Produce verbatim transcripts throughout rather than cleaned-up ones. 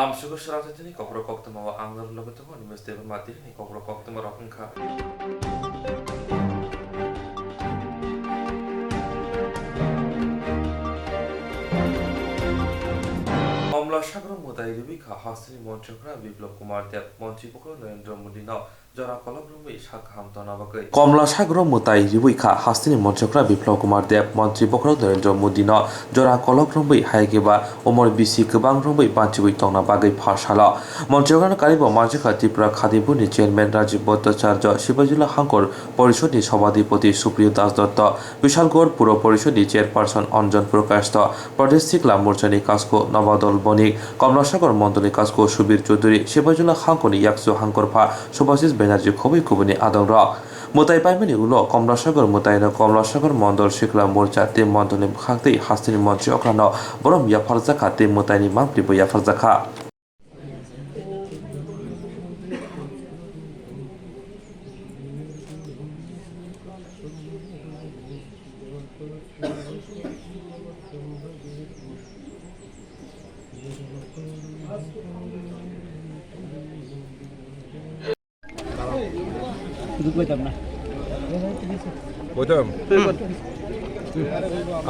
Amsugo srang tini kokrok koktwma o ang norok logi tongo, Animesh Debbarma. Tini kokrok koktwma rok wngkha. Komla Sagoro mwtai riwi kha hasteni montri okra Biplab Kumar Deb, montri bokhorok Narendra Modi no jora kolok romwi sak kaham tongna bagwi. Komla Sagoro mwtai riwi kha hasteni montri okra Biplab Kumar Deb, montri bokhorok Narendra Modi no jora kolok romwi hai khe ba umor bisi kwbang romwi banchiwi tongna bagwi pha salo. Montri okra no karibo manjakha Tripura Khadi Board ni chairman Rajiv Bhattacharya, Sibajula Hangkor Porishod ni Sabhadipati Supriyo Das Dotto, Bishalgarh Puro Porishod ni chairperson Anjan Prakash Dot, Pradesh Sikla Morcha ni kasko Nabadol Bonik, Komlasagor Mondol ni kasko Subir Chaudhuri, Sibajula Hangkor ni yakchu hangkorpha Subhasis Banerjee khobwi kubuni adongrok. Mwtai paimani ulo Komlasagor mwtai no Komlasagor Mondol Sikla Morcha tei Mondol ni bwkhak tei hasteni montri okra no borom yapharjakha tei mwtai ni mampli bo yapharjakha. বলতাম,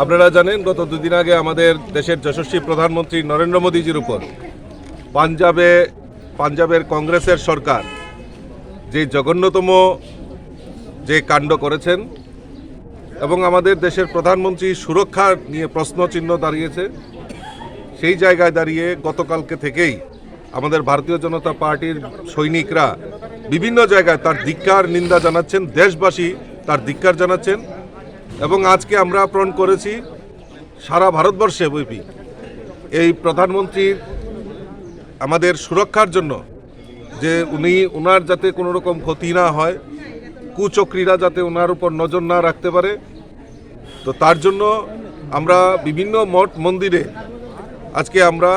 আপনারা জানেন, গত দুদিন আগে আমাদের দেশের যশস্বী প্রধানমন্ত্রী নরেন্দ্র মোদীজির উপর পাঞ্জাবে, পাঞ্জাবের কংগ্রেসের সরকার যে জঘন্যতম যে কাণ্ড করেছেন এবং আমাদের দেশের প্রধানমন্ত্রী সুরক্ষা নিয়ে প্রশ্নচিহ্ন দাঁড়িয়েছে, সেই জায়গায় দাঁড়িয়ে গতকালকে থেকেই আমাদের ভারতীয় জনতা পার্টির সৈনিকরা বিভিন্ন জায়গায় তার ধিক্কার, নিন্দা জানাচ্ছেন, দেশবাসী তার ধিক্কার জানাচ্ছেন। এবং আজকে আমরা আপ্রাণ করেছি সারা ভারতবর্ষে ব্যাপী এই প্রধানমন্ত্রীর, আমাদের সুরক্ষার জন্য, যে উনি, ওনার যাতে কোনো রকম ক্ষতি না হয়, কুচক্রীরা যাতে ওনার উপর নজর না রাখতে পারে। তো তার জন্য আমরা বিভিন্ন মঠ মন্দিরে আজকে আমরা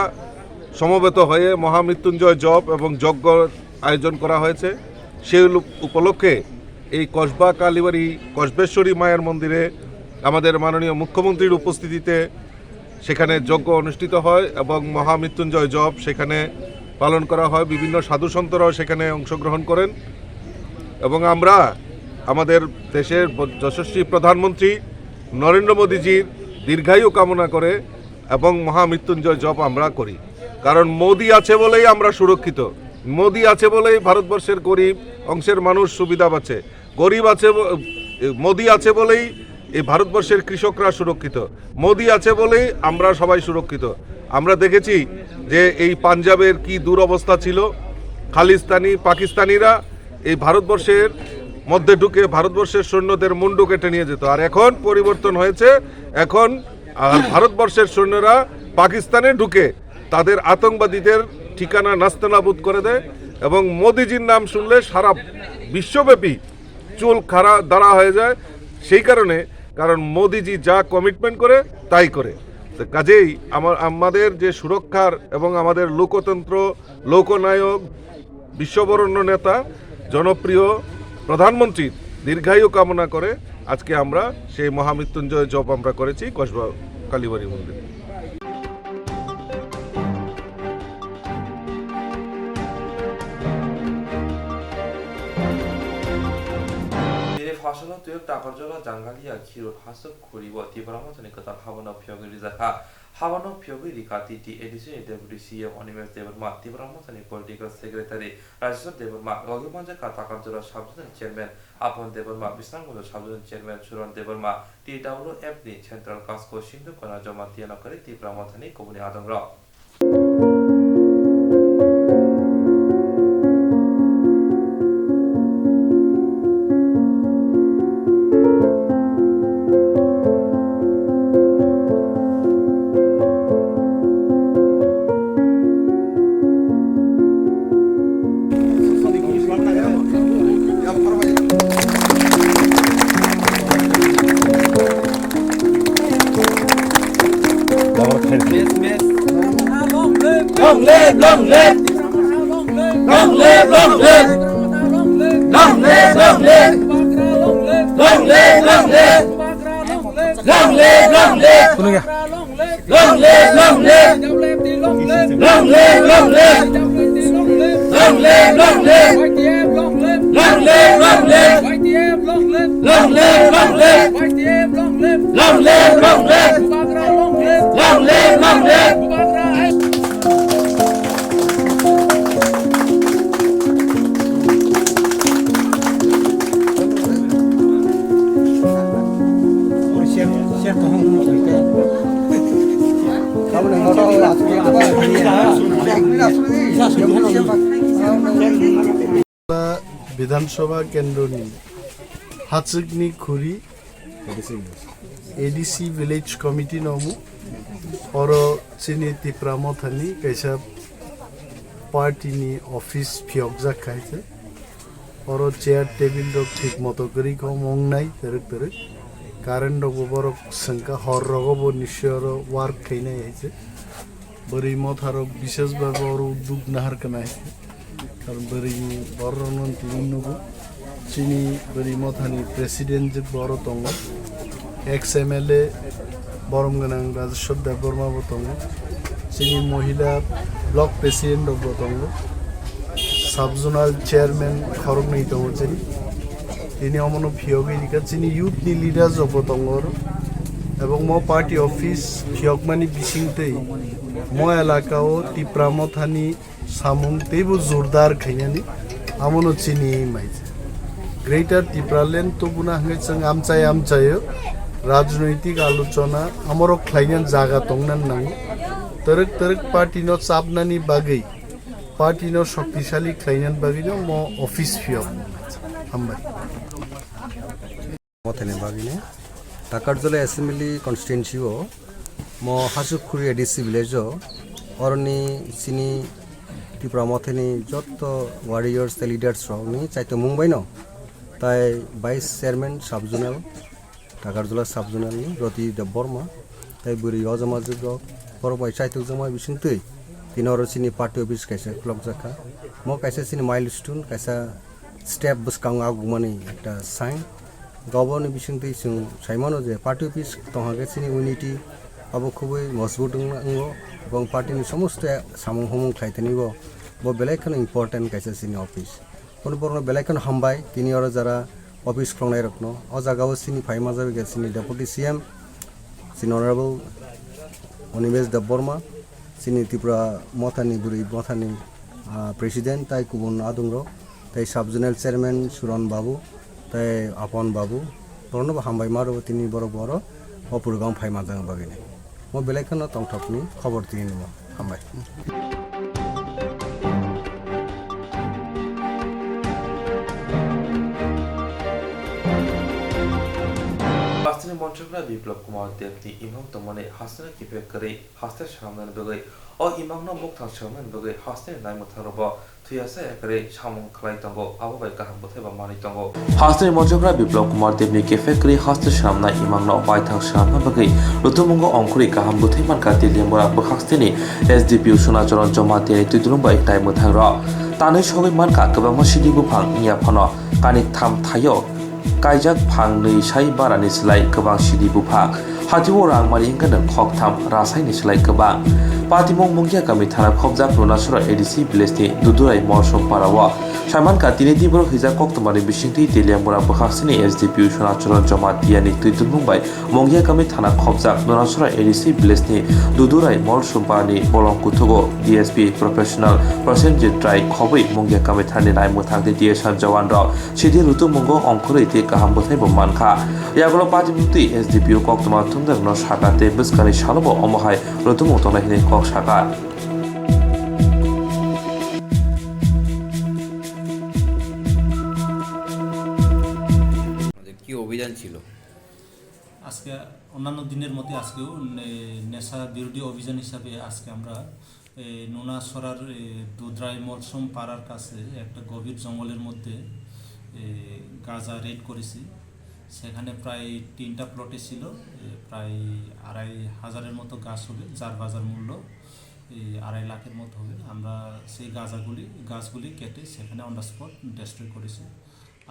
সমবেত হয়ে মহামৃত্যুঞ্জয় জপ এবং যজ্ঞ আয়োজন করা হয়েছে। সেই উল-, উপলক্ষে এই কসবা কালীবাড়ি কসবেশ্বরী মায়ের মন্দিরে আমাদের মাননীয় মুখ্যমন্ত্রীর উপস্থিতিতে সেখানে যজ্ঞ অনুষ্ঠিত হয় এবং মহামৃত্যুঞ্জয় জপ সেখানে পালন করা হয়। বিভিন্ন সাধু সন্তরাও সেখানে অংশগ্রহণ করেন এবং আমরা আমাদের দেশের ব-, যশস্বী প্রধানমন্ত্রী নরেন্দ্র মোদীজির দীর্ঘায়ু কামনা করে এবং মহামৃত্যুঞ্জয় জপ আমরা করি। কারণ মোদী আছে বলেই আমরা সুরক্ষিত, মোদী আছে বলেই ভারতবর্ষের গরিব অংশের মানুষ সুবিধা পাচ্ছে। গরিব আছে ব-, এ, মোদী আছে বলেই এই ভারতবর্ষের কৃষকরা সুরক্ষিত, মোদী আছে বলেই আমরা সবাই সুরক্ষিত। আমরা দেখেছি যে এই পাঞ্জাবের কি দুরবস্থা ছিল, খালিস্তানি পাকিস্তানিরা এই ভারতবর্ষের মধ্যে ঢুকে ভারতবর্ষের সৈন্যদের মুন্ডু কেটে নিয়ে যেত। আর এখন পরিবর্তন হয়েছে, এখন আর ভারতবর্ষের সৈন্যরা পাকিস্তানে ঢুকে তাদের আতঙ্কবাদীদের ঠিকানা নাস্তানাবুদ করে দেয় এবং মোদিজির নাম শুনলে সারা বিশ্বব্যাপী চুল খাড়া দাঁড়া হয়ে যায়। সেই কারণে, কারণ মোদিজি যা কমিটমেন্ট করে তাই করে। তো কাজেই আমার, আমাদের যে সুরক্ষার এবং আমাদের লোকতন্ত্র, লোকনায়ক, বিশ্ববরেণ্য নেতা, জনপ্রিয় প্রধানমন্ত্রীর দীর্ঘায়ু কামনা করে আজকে আমরা সেই মহামৃত্যুঞ্জয় জপ আমরা করেছি কসবা কালীবাড়ি মন্দিরে। Tini Phasalni Tuyok Takarjala Jangalia Khirur Hasuk Khuribo Tipra Mothani Kwtal Habano Phiyogwi Rijakha. Habano phiyogwi rikha T T A D C ni Deputy C E M Animesh Debbarma, Tipra Mothani Political Secretary Rajeshwar Debbarma, logi manjakha Takarjala Subzonal Chairman Apon Debbarma, Bisramganj Subzonal Chairman Suran Debbarma, T W F ni Central Kasko Sindhu Kona Jamatia Nokari Tipra Mothani kubuni adongrok. Long live, long live. Long live, long live. Long live, long live. Long live, long live. Long live, long live. Long live, long live. Long live, long live! Long live, long live! Y T F long live! Long live, long live! Y T F long live! Long live, long live! Y T F long live! Long live, long live! Bubagra long live! Long live, long live! Bubagra Bidhan Sabha kendroni Hachwkni Khuri A D C Village Committee no omo. Oro chini Tipra Mothani kaisa party ni office phiyokjak khai se. Oro chair table rok thik moto kwrwi kho, omo wngnai twrwk twrwk. Current rok bo borok swngkha, hor rogo bo nishi oro work khainai hai se. Bwrwi motharok bishes bai bo oro duk nahar kwnai. Karon bwrwini bororokno tini nugo. Chini bwrwi mothani president je bo oro tongo. Ex M L A borom gwnang Rajeshwar Debbarma bo tongo. Chini mohila block president rok bo tongo. Sub zonal chairman khoroknwi tongo chini. Tini omono phiyogwi rikha. Chini youth ni leaders rok bo tongo oro. Ebong mo party office phiyokmani bisingtwi mo elaka o Tipra Mothani samung teibo jordar khainani, amono chini mai. Greater Tipraland tubuna hwnkhe chwng amchai amchaio rajnoitik alochona amorok khlainani jaga tongna nango. Twrwk twrwk party no chapnani bagwi, party no shoktisali khlainani bagwi no mo office phiyok. Hambai. Mothani bagwino Takarjala Assembly Constituency o mo Hachwkkhuri A D C village o oroni chini Tipra Mothani jotto warriors tei leaders rokni chaitomung baino tai Vice Chairman Sub Zonal, Takarjala Sub Zonal ni Roti Debbarma tai bwrwi ojama jwk rok borok bai chaitukjakma bisingtwi tini oro chini party office kaisa khulokjak kha. Mo kaisa chini milestone, kaisa step bwskango agukmani ekta sign. Goboni bisingtwi chwng saimano je party office tongha khe chini unity abo khubui mojbut wng-, wngo, ebong party ni somosto samung humung khlai tini bo, bo belai kheno important kaisa chini office. Bono borokno belai kheno hambai tini oro jara office khuloknai rokno. O jaga o chini phai manjak kha chini Deputy C M, chini Honorable Animesh Debbarma, chini Tripura Mothani bwrwi mothani, ah, President tai kubun adungrok, tai Sub Zonal Chairman Suran Babu, tai Apan Babu, borokno bo hambai ma rwo tini borok bo oro o program phai manjakna bagwi. Mo belai kheno tongthokni khobor tini nimo. Hambai. Hasteni Monchokra Biplab Kumar Debni imang tongmani hasteni kiphek kwrwi haste swnamnani bagwi, o imangno mukthang swnamnani bagwi hasteni naimwthangrokbo thuyasa ekarwi samung khlai tongo, abo bai kaham bwthaibo manwi tongo. Hasteni Monchokra Biplab Kumar Debni kiphek kwrwi haste swnamnai imangno waithang swnamna bagwi lutumungo ongkhorwi kaham bwthai mankha Teliamura bwkhaksteni S D P O Sonacharan Jomatiani twidulung bai naimwthangrok. Tanwi sogwi mankha kwbangma sidi buphang wngya phano kanik tham thaio kaijak phang nwi sai barani slai kwbang sidi buphang. Hatio rangmani wngkha nwng khoktham rasaini slai kwbang. Patimung Mungia kami thana khobjak Lunasora A D C village ni Dudurai Molsom para o. Saimankha tini tiboro hijak koktwmani bisingtwi Teliamura bwkhaksini S D P O Sonacharan Jomatiani twidulmung bai Mungia kami thana khobjak Lunasora A D C village ni Dudurai Molsom para ni bolong kuthugo D S P professional Prosenjit Rai khobwi Mungia kami thani naimwthang tei D S R jawan rok sidi lutumungo ongkhorwi tei kaham bwthai bo mankha. Yagulo patimung twi S D P O koktwma thumnarokno sakha tei bwskangni salobo omo hai lutumung tongnai hwnwi kok sakha. কি অভিযান ছিল? আজকে অন্যান্য দিনের মতোই আজকেও নে-, নেশা বিরোধী অভিযান হিসাবে আজকে আমরা এই নোনাছড়ার, এ, দুধরাই মলসম পাড়ার কাছে একটা গভীর জঙ্গলের মধ্যে, এ, গাঁজা রেড করেছি। সেখানে প্রায় তিনটা প্লটে ছিল, এ, প্রায় আড়াই হাজারের মতো গাছ হবে, যার বাজার মূল্য এই আড়াই লাখের মতো হবে। আমরা সেই গাঁজাগুলি, গাছগুলি কেটে সেখানে অন দ্য স্পট ডেস্ট্রয় করেছি।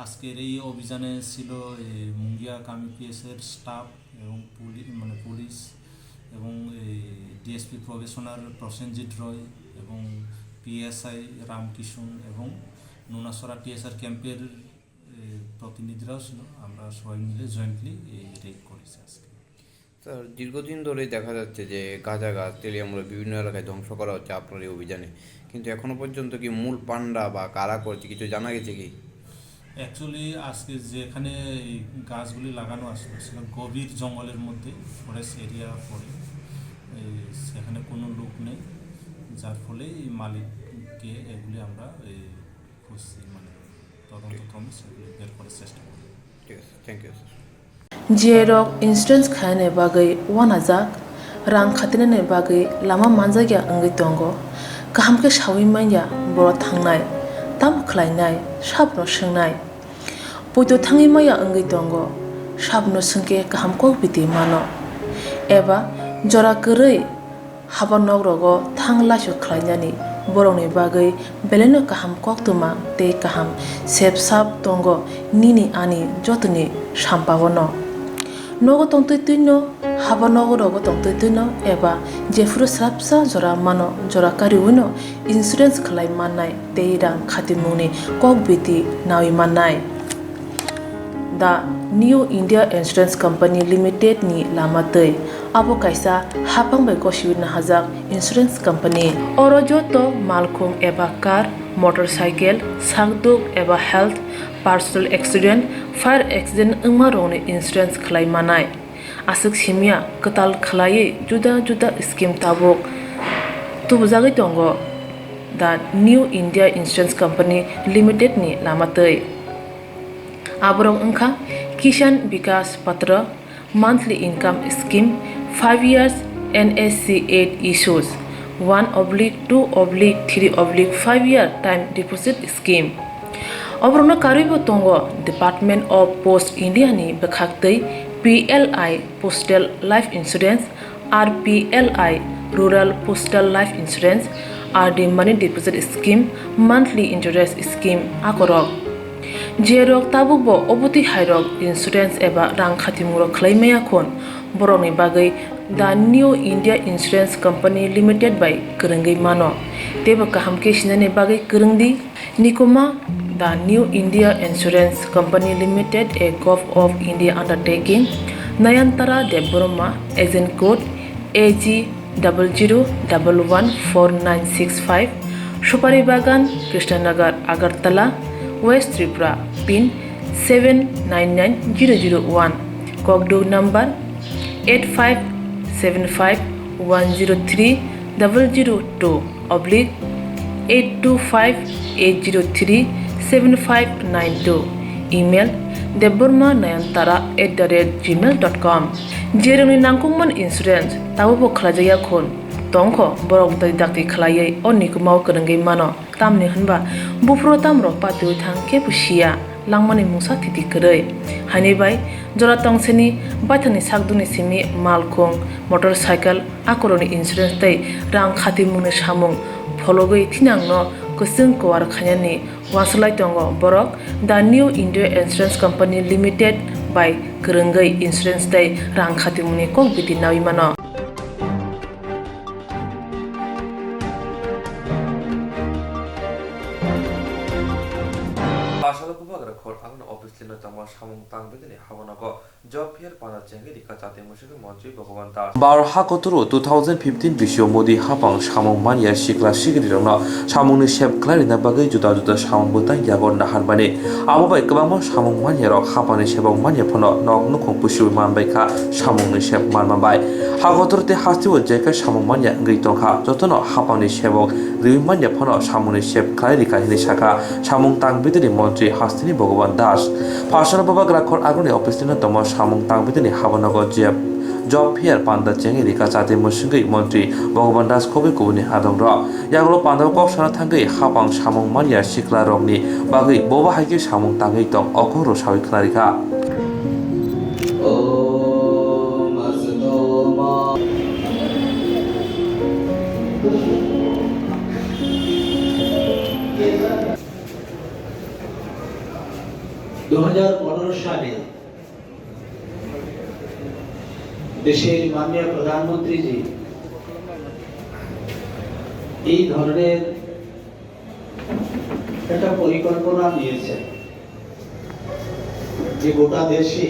আজকের এই অভিযানে ছিল, এ, মুঙ্গিয়া কামি পিএসের স্টাফ এবং পুলি-, মানে, পুলিশ এবং এই ডিএসপি প্রবেশনার প্রসেনজিৎ রয় এবং পিএসআই রামকিষুণ এবং নুনাছড়া টিএসআর ক্যাম্পের, এ, প্রতিনিধিরাও ছিল। আমরা সবাই মিলে জয়েন্টলি এই রেড করেছি আজকে। স্যার, দীর্ঘদিন ধরেই দেখা যাচ্ছে যে গাঁজা গাছ, তেলিয়ামুড়া বিভিন্ন এলাকায় ধ্বংস করা হচ্ছে আপনার এই অভিযানে, কিন্তু এখনো পর্যন্ত কি মূল পান্ডা বা কারা করছে, কিছু জানা গেছে কি? অ্যাকচুয়ালি আজকে যেখানে এই গাছগুলি লাগানো আসলো, সেটা গভীর জঙ্গলের মধ্যে, ফরেস্ট এরিয়া পড়ে। এই, সেখানে কোনো লোক নেই, যার ফলে এই মালিককে এগুলি আমরা, এই, খুঁজছি, মানে, তদন্ত ক্রমে সেগুলি বের করার চেষ্টা করি। ঠিক আছে, thank you, sir. J rok insurance khainani bagwi uanajak, rang khatinani bagwi lama manjakya wngwi tongo. Kaham khe saui manya borok thangnai, tamo khlainai, sabono swngnai. Poito thangwi manya wngwi tongo, sabono swngkhe kaham kok biti mano. Eba jora kwrwi haba nok rogo thang laisok khlainani borokni bagwi belaino kaham koktwma tei kaham sep sap tongo nini ani jotoni sampao no. Nogo tongtwi twino, haba nogo rogo tongtwi twino eba jephuru swrapsa jora mano, jora kariwino insurance khlai mannai tei rang khatimungni kok biti nawi mannai. The New India Insurance Company Limited ni lama twi. Abo kaisa hapang bai gosiwi nahajak insurance company. Oro joto malkhung eba car, motorcycle, sakduk eba health, personal accident, fire accident wngma rokni insurance khlai manai. Aswk simya kwtal khlaiwi juda juda scheme tabuk tubujagwi tongo the New India Insurance Company Limited ni lama twi. Aborok wngkha Kisan Vikas Patra, monthly income scheme, five years N S C eight issues, one oblique two oblique three oblique five year time deposit scheme. Oborokno karwibo tongo Department of Post India ni bwkhaktwi P L I Postal Life Insurance, R P L I Rural Postal Life Insurance, R D Money Deposit Scheme, Monthly Interest Scheme akorok. Jerok tabukbo obotwi hairok insurance eba rang khatimungrok khlai maya khun, borokni bagwi The New India Insurance Company Limited bai kwrwngwi mano, teibo kaham khe sinani bagwi kwrwng di. Nikuma, The New India Insurance Company Limited, a Govt of India undertaking, Nayantara Debbarma, agent code A G double zero double one four nine six five, Supari Bagan, Krishnanagar, Agartala, West Tripura, pin seven nine nine zero zero one, kokduk number eight five seven five one zero three double zero two oblique eight two five eight zero three seven five nine two, email debbarma nayantara at the rate gmail dot com. Jerokni nangkukmani insurance tabukbo khlaijakya khun tongkho, borok bwtwi dakti khlaiwi o nikumao kwrwngwi mano. Tamni hwnba buphuru tamrok patiwi thang kebo siya, langmani mungsa thiti kwrwi. Haini bai jora tongseni baithangni sakdukni simi malkhung, motorcycle, akorokni insurance tei rang khatimungni samung phologwi thinangno kwchwng kwar khainani uansuk lai tongo borok. The New India Insurance Company Limited bai kwrwngwi insurance tei rang khatimungni kok biti nawi mano. Pasalo bubagra khor agno office lino tangma samung tang bedini habanogo job fair panda chengwi rika chati musukhe montri Bhagavan Das. Bharat hakotoro two thousand fifteen bisio Modi hapang samung manya sikla sikrirokno samungni sep khlai rina bagwi juda juda samung bwtang yago naharmani. Abo bai kwbangma samung manyarok hapangni sebok manya phano nok nukhung pusiwi manbai kha samungni sep manma bai. Hakotoro tei hasteo jekha samung manya wngwi tongkha, jotono hapangni sebok riwi manya phano samungni sep khlai rikha hinwi sakha samung tang bidini montri hasteni Bhagavan Das. Pharsano bubagra khor agroni office lino tongma samung tang bidini habanogo jeb job fair panda chengwi rika chati musungwi montri Bhagavan Das khogwi kubuni adongrok. Yagulo pandao kok sana thangwi hapang samung manya sikla rokni bagwi bobo hai khe samung tangwi tong okhorok sawi khwnarikha. দু হাজার পনেরো সালে দেশের মাননীয় প্রধানমন্ত্রীজি এই ধরনের একটা পরিকল্পনা নিয়েছেন যে গোটা দেশে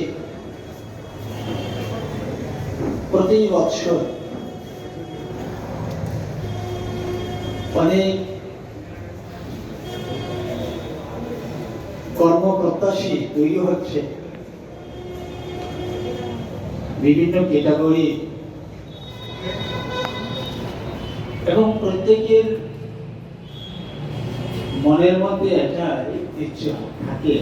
প্রতি বছর অনেক কর্মপ্রত্যাশী তৈরি হচ্ছে বিভিন্ন ক্যাটাগরি, এবং প্রত্যেকের মনের মধ্যে একটা ইচ্ছে থাকে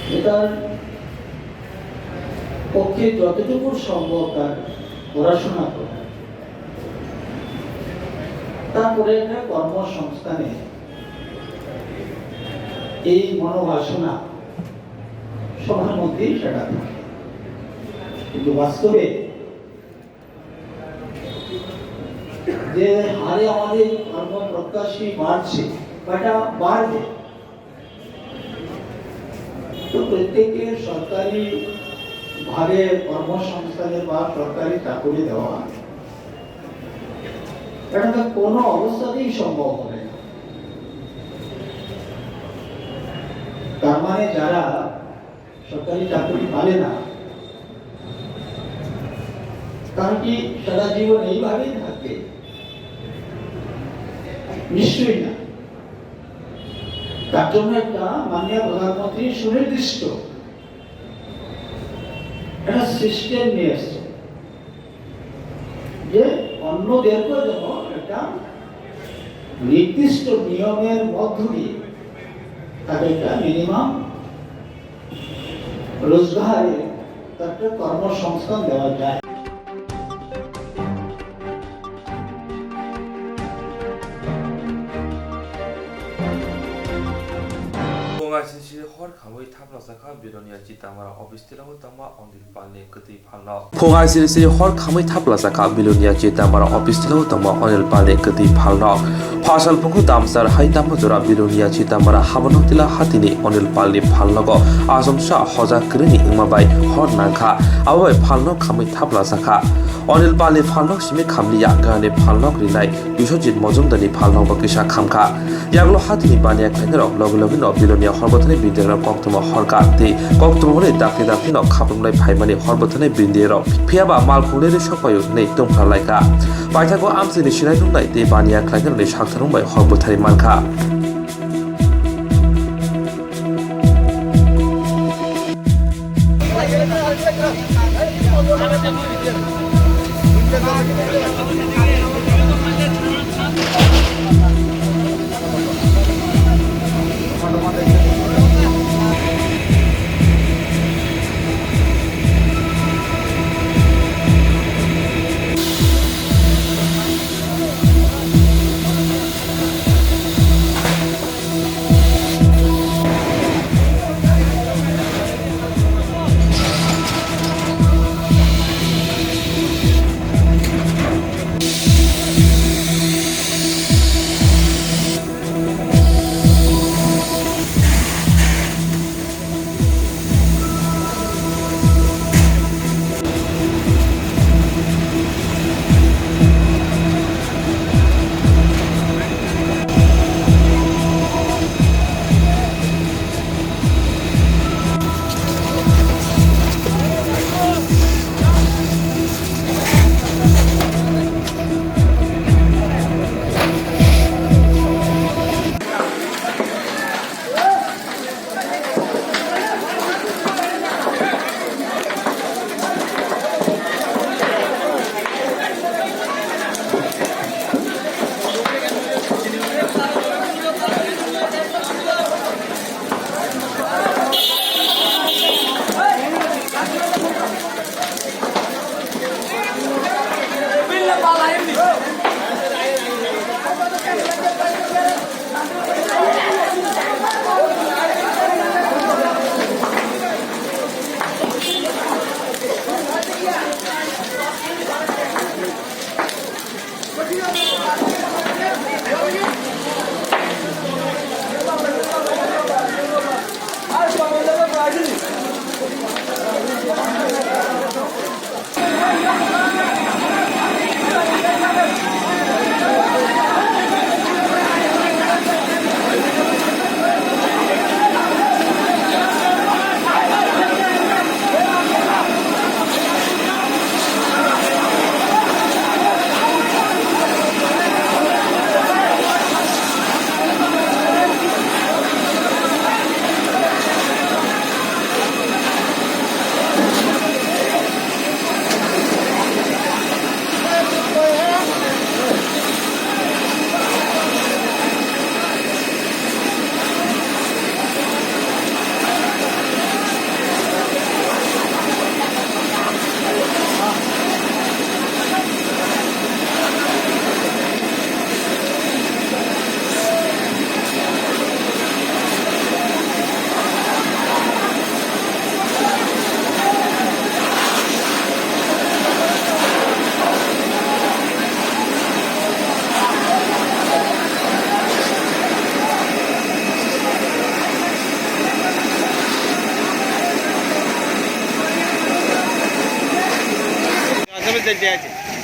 যে তার পক্ষে যতটুকু সম্ভব তার পড়াশোনা করা, তারপরে একটা কর্মসংস্থানে এই মনোবাসনা সবার মধ্যেই সেটা থাকে। কিন্তু বাস্তবে যে হারে আমাদের কর্মপ্রত্যাশী বাড়ছে, বা এটা বাড়বে, তো প্রত্যেককে সরকারি ভাবে কর্মসংস্থানে বা সরকারি চাকরি দেওয়া, এটা তো কোনো অবস্থাতেই সম্ভব হবে না। তার মানে যারা সরকারি চাকরি পাবে না, তারা কি সারা জীবন এইভাবেই থাকবে? নিশ্চয়ই না। তার জন্য একটা মাননীয় প্রধানমন্ত্রী সুনির্দিষ্ট একটা সিস্টেম নিয়ে এসছে, যে অন্যদেরকেও যেন একটা নির্দিষ্ট নিয়মের মধ্য দিয়ে তাদেরকে মিনিমাম রোজগারে তাদের কর্মসংস্থান দেওয়া যায়। Phung aisiri hor khamwi thaplasakha Bilonia Chitamara office tila o tongma Onil Palni kwtwi phalno. Phung aisiri hor khamwi thaplasakha Bilonia Chitamara office tila o tongma Onil Palni kwtwi phalno. Phasal phungo damsar hai tamo jora Bilonia Chitamara habono tila hatini Onil Palni phalnogo asomsa hoja kwrwini wngma bai hor nangkha. Abo bai phalno khamwi thaplasakha. Onil Palni phalnok simi khamliya, gani phalnok rinai Biswajit Mojumdarni phalnokbo kisa khamkha. Yagulo hatini baniya khlainai rok logi logi no Bilonia horbwthani bindira rok koktwma horkha tei koktwma hwnwi dakti dakti no khaprumlai phaimani horbwthani bindira rok phiyaba malkhung leri sokpaio hwnwi tongphralaikha. Paithago amchaini sinai nungnai tei baniya khlainai rokni saktharung bai horbwthani mankha.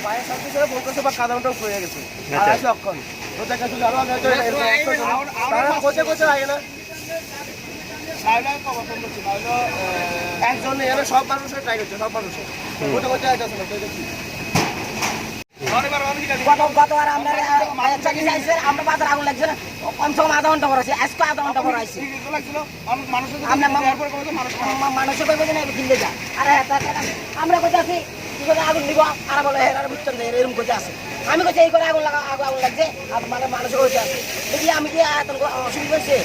পায়ের সাথে করে বলতেছে বা কাদা ওটাও পড়ে গেছে। আর আচ্ছা। আছে অক্ষণ। তো দেখা যাচ্ছে আরো আগে তো এরকম অক্ষণ ছিল। তারা খোঁজে খোঁজে লাগে না। একজন নেই, এরা সব মানুষের ট্রাই করছে, সব মানুষের। হুম। খোঁজে খোঁজে আইতেছে না, তো এটা কি? গত, গতবার আমরা, আহ, চাকরি চাইছে, আমরা বাজার আগুন লাগছে না। কমসে কম আধা ঘন্টা পর আছি, আজকে আধা ঘন্টা পর আইছি। আমরা মা-, মা-, মানুষে কইবে যে, "না, এটা ফিরলে যা।" আরে, তা, তা, তা, আমরা কইতাছি, "কি করে আগুন নিব?" আর বলে, "হ্যাঁ, আর বুঝছেন না, এরকম কইতে আছে।" আমি কইছি, "এই করে আগুন লাগা, আগুন, আগুন লাগছে।" আর মানে, মানুষে কইতে আছে। দেখি, আমি কি আর কোনো অসুবিধা হয়েছে?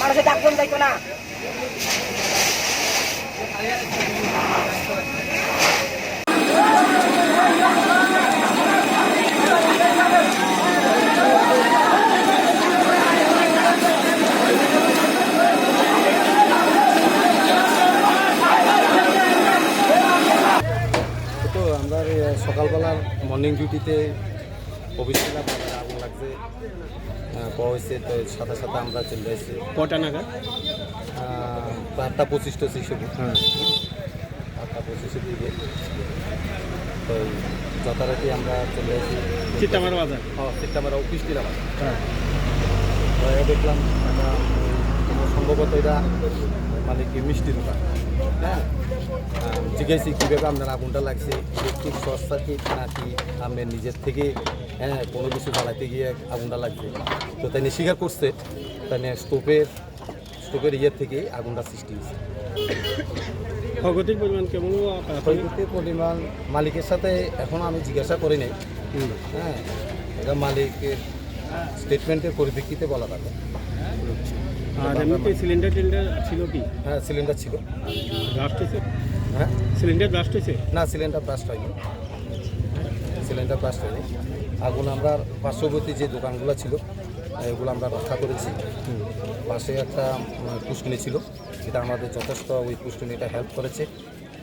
মানুষের ডাকজন যাইতো না। তো আমরা এই সকালবেলার মর্নিং ডিউটিতে অফিস ছিলাম, আগুন লাগছে। আহ, পাওয়া হয়েছে, তো সাথে সাথে আমরা চলে আসছি। কটা নাগাদ? আহ, প্রায় আটটা পঁচিশ টচিশ হবে। হ্যাঁ। আটটা পঁচিশের দিকে। তো যথারীতি আমরা চলে আসি। চিত্তামারা বাজার? হ্যাঁ, চিত্তামারা অফিস টিলা বাজার। হ্যাঁ। তো এই দেখলাম একটা, উম, সম্ভবত এটা মানে কি মিষ্টি দোকান। হ্যাঁ। আহ, জিজ্ঞাসি কীভাবে আপনার আগুনটা লাগছে, ইলেকট্রিক শর্ট সার্কিট নাকি আপনি নিজের থেকে, হ্যাঁ, কোনো কিছু জ্বালাইতে গিয়ে আগুনটা লাগছে। তো তাই নিয়ে স্বীকার করছে, তাই নিয়ে স্টোভের, স্টোভের ইয়ে থেকে আগুনটা সৃষ্টি হয়েছে। ক্ষয়ক্ষতির পরিমাণ কেমন হলো প্রাথমিক? ক্ষয়ক্ষতির পরিমাণ মালিকের সাথে এখন আমি জিজ্ঞাসা করি নাই। হুম। হ্যাঁ, এটা মালিকের স্টেটমেন্টের পরিপ্রেক্ষিতে বলা যাবে। আর এমনিতে সিলিন্ডার টিলিন্ডার ছিল কি? হ্যাঁ, সিলিন্ডার ছিল। ব্লাস্ট হয়েছে? হ্যাঁ? সিলিন্ডার ব্লাস্ট হয়েছে? না, সিলিন্ডার ব্লাস্ট হয়নি। সিলিন্ডার ব্লাস্ট হয়নি। আগুন আমরা পার্শ্ববর্তী যে দোকানগুলো ছিল, এগুলো আমরা রক্ষা করেছি। হুম। পাশে একটা, উম, পুষ্কুনি ছিল, এটা আমাদের যথেষ্ট, ওই পুষ্কুনিটা হেল্প করেছে।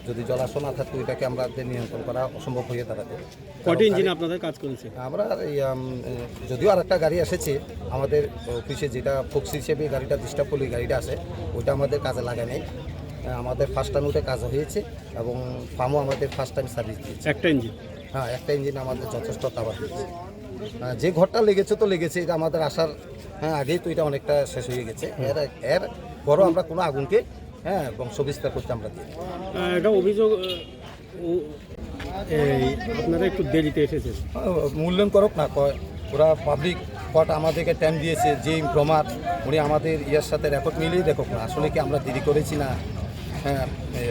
যদি জলাশয় না থাকতো, এটাকে আমাদের নিয়ন্ত্রণ করা অসম্ভব হয়ে দাঁড়াতো। কয়টি কারণ ইঞ্জিন গাড়ি আপনাদের কাজ করেছে? আমরা এই, আম, এ, যদিও আরেকটা গাড়ি এসেছে, আমাদের অফিসে যেটা ফক্সি হিসেবে গাড়িটা ডিস্টার্ব করলো, এই গাড়িটা আছে, ওইটা আমাদের কাজে লাগে নাই। আ, আমাদের ফার্স্ট টাইম ওটা কাজ হয়েছে এবং ফার্মও আমাদের ফার্স্ট টাইম সার্ভিস দিয়েছে। একটা ইঞ্জিন? হ্যাঁ, একটা ইঞ্জিন আমাদের যথেষ্ট কাভার দিয়েছে। আ, যে ঘরটা লেগেছে তো লেগেছে, এটা আমাদের আসার, হ্যাঁ, আগেই তো এটা অনেকটা শেষ হয়ে গেছে। এর, এর পরও আমরা কোনো আগুনকে, হ্যাঁ, বংশ বিস্তার করতে আমরা দিই না। আহ, একটা অভিযোগ, আহ, ও, এই আপনারা একটু দেরিতে এসেছেন। আহ, মূল্যায়ন করুক না, কয় ওরা পাবলিক কোর্ট আমাদেরকে টাইম দিয়েছে, যে ইনফর্মার উনি আমাদের ইয়ের সাথে রেকর্ড মিলিয়ে দেখুক না, আসলে কি আমরা দেরি করেছি না, হ্যাঁ, এ,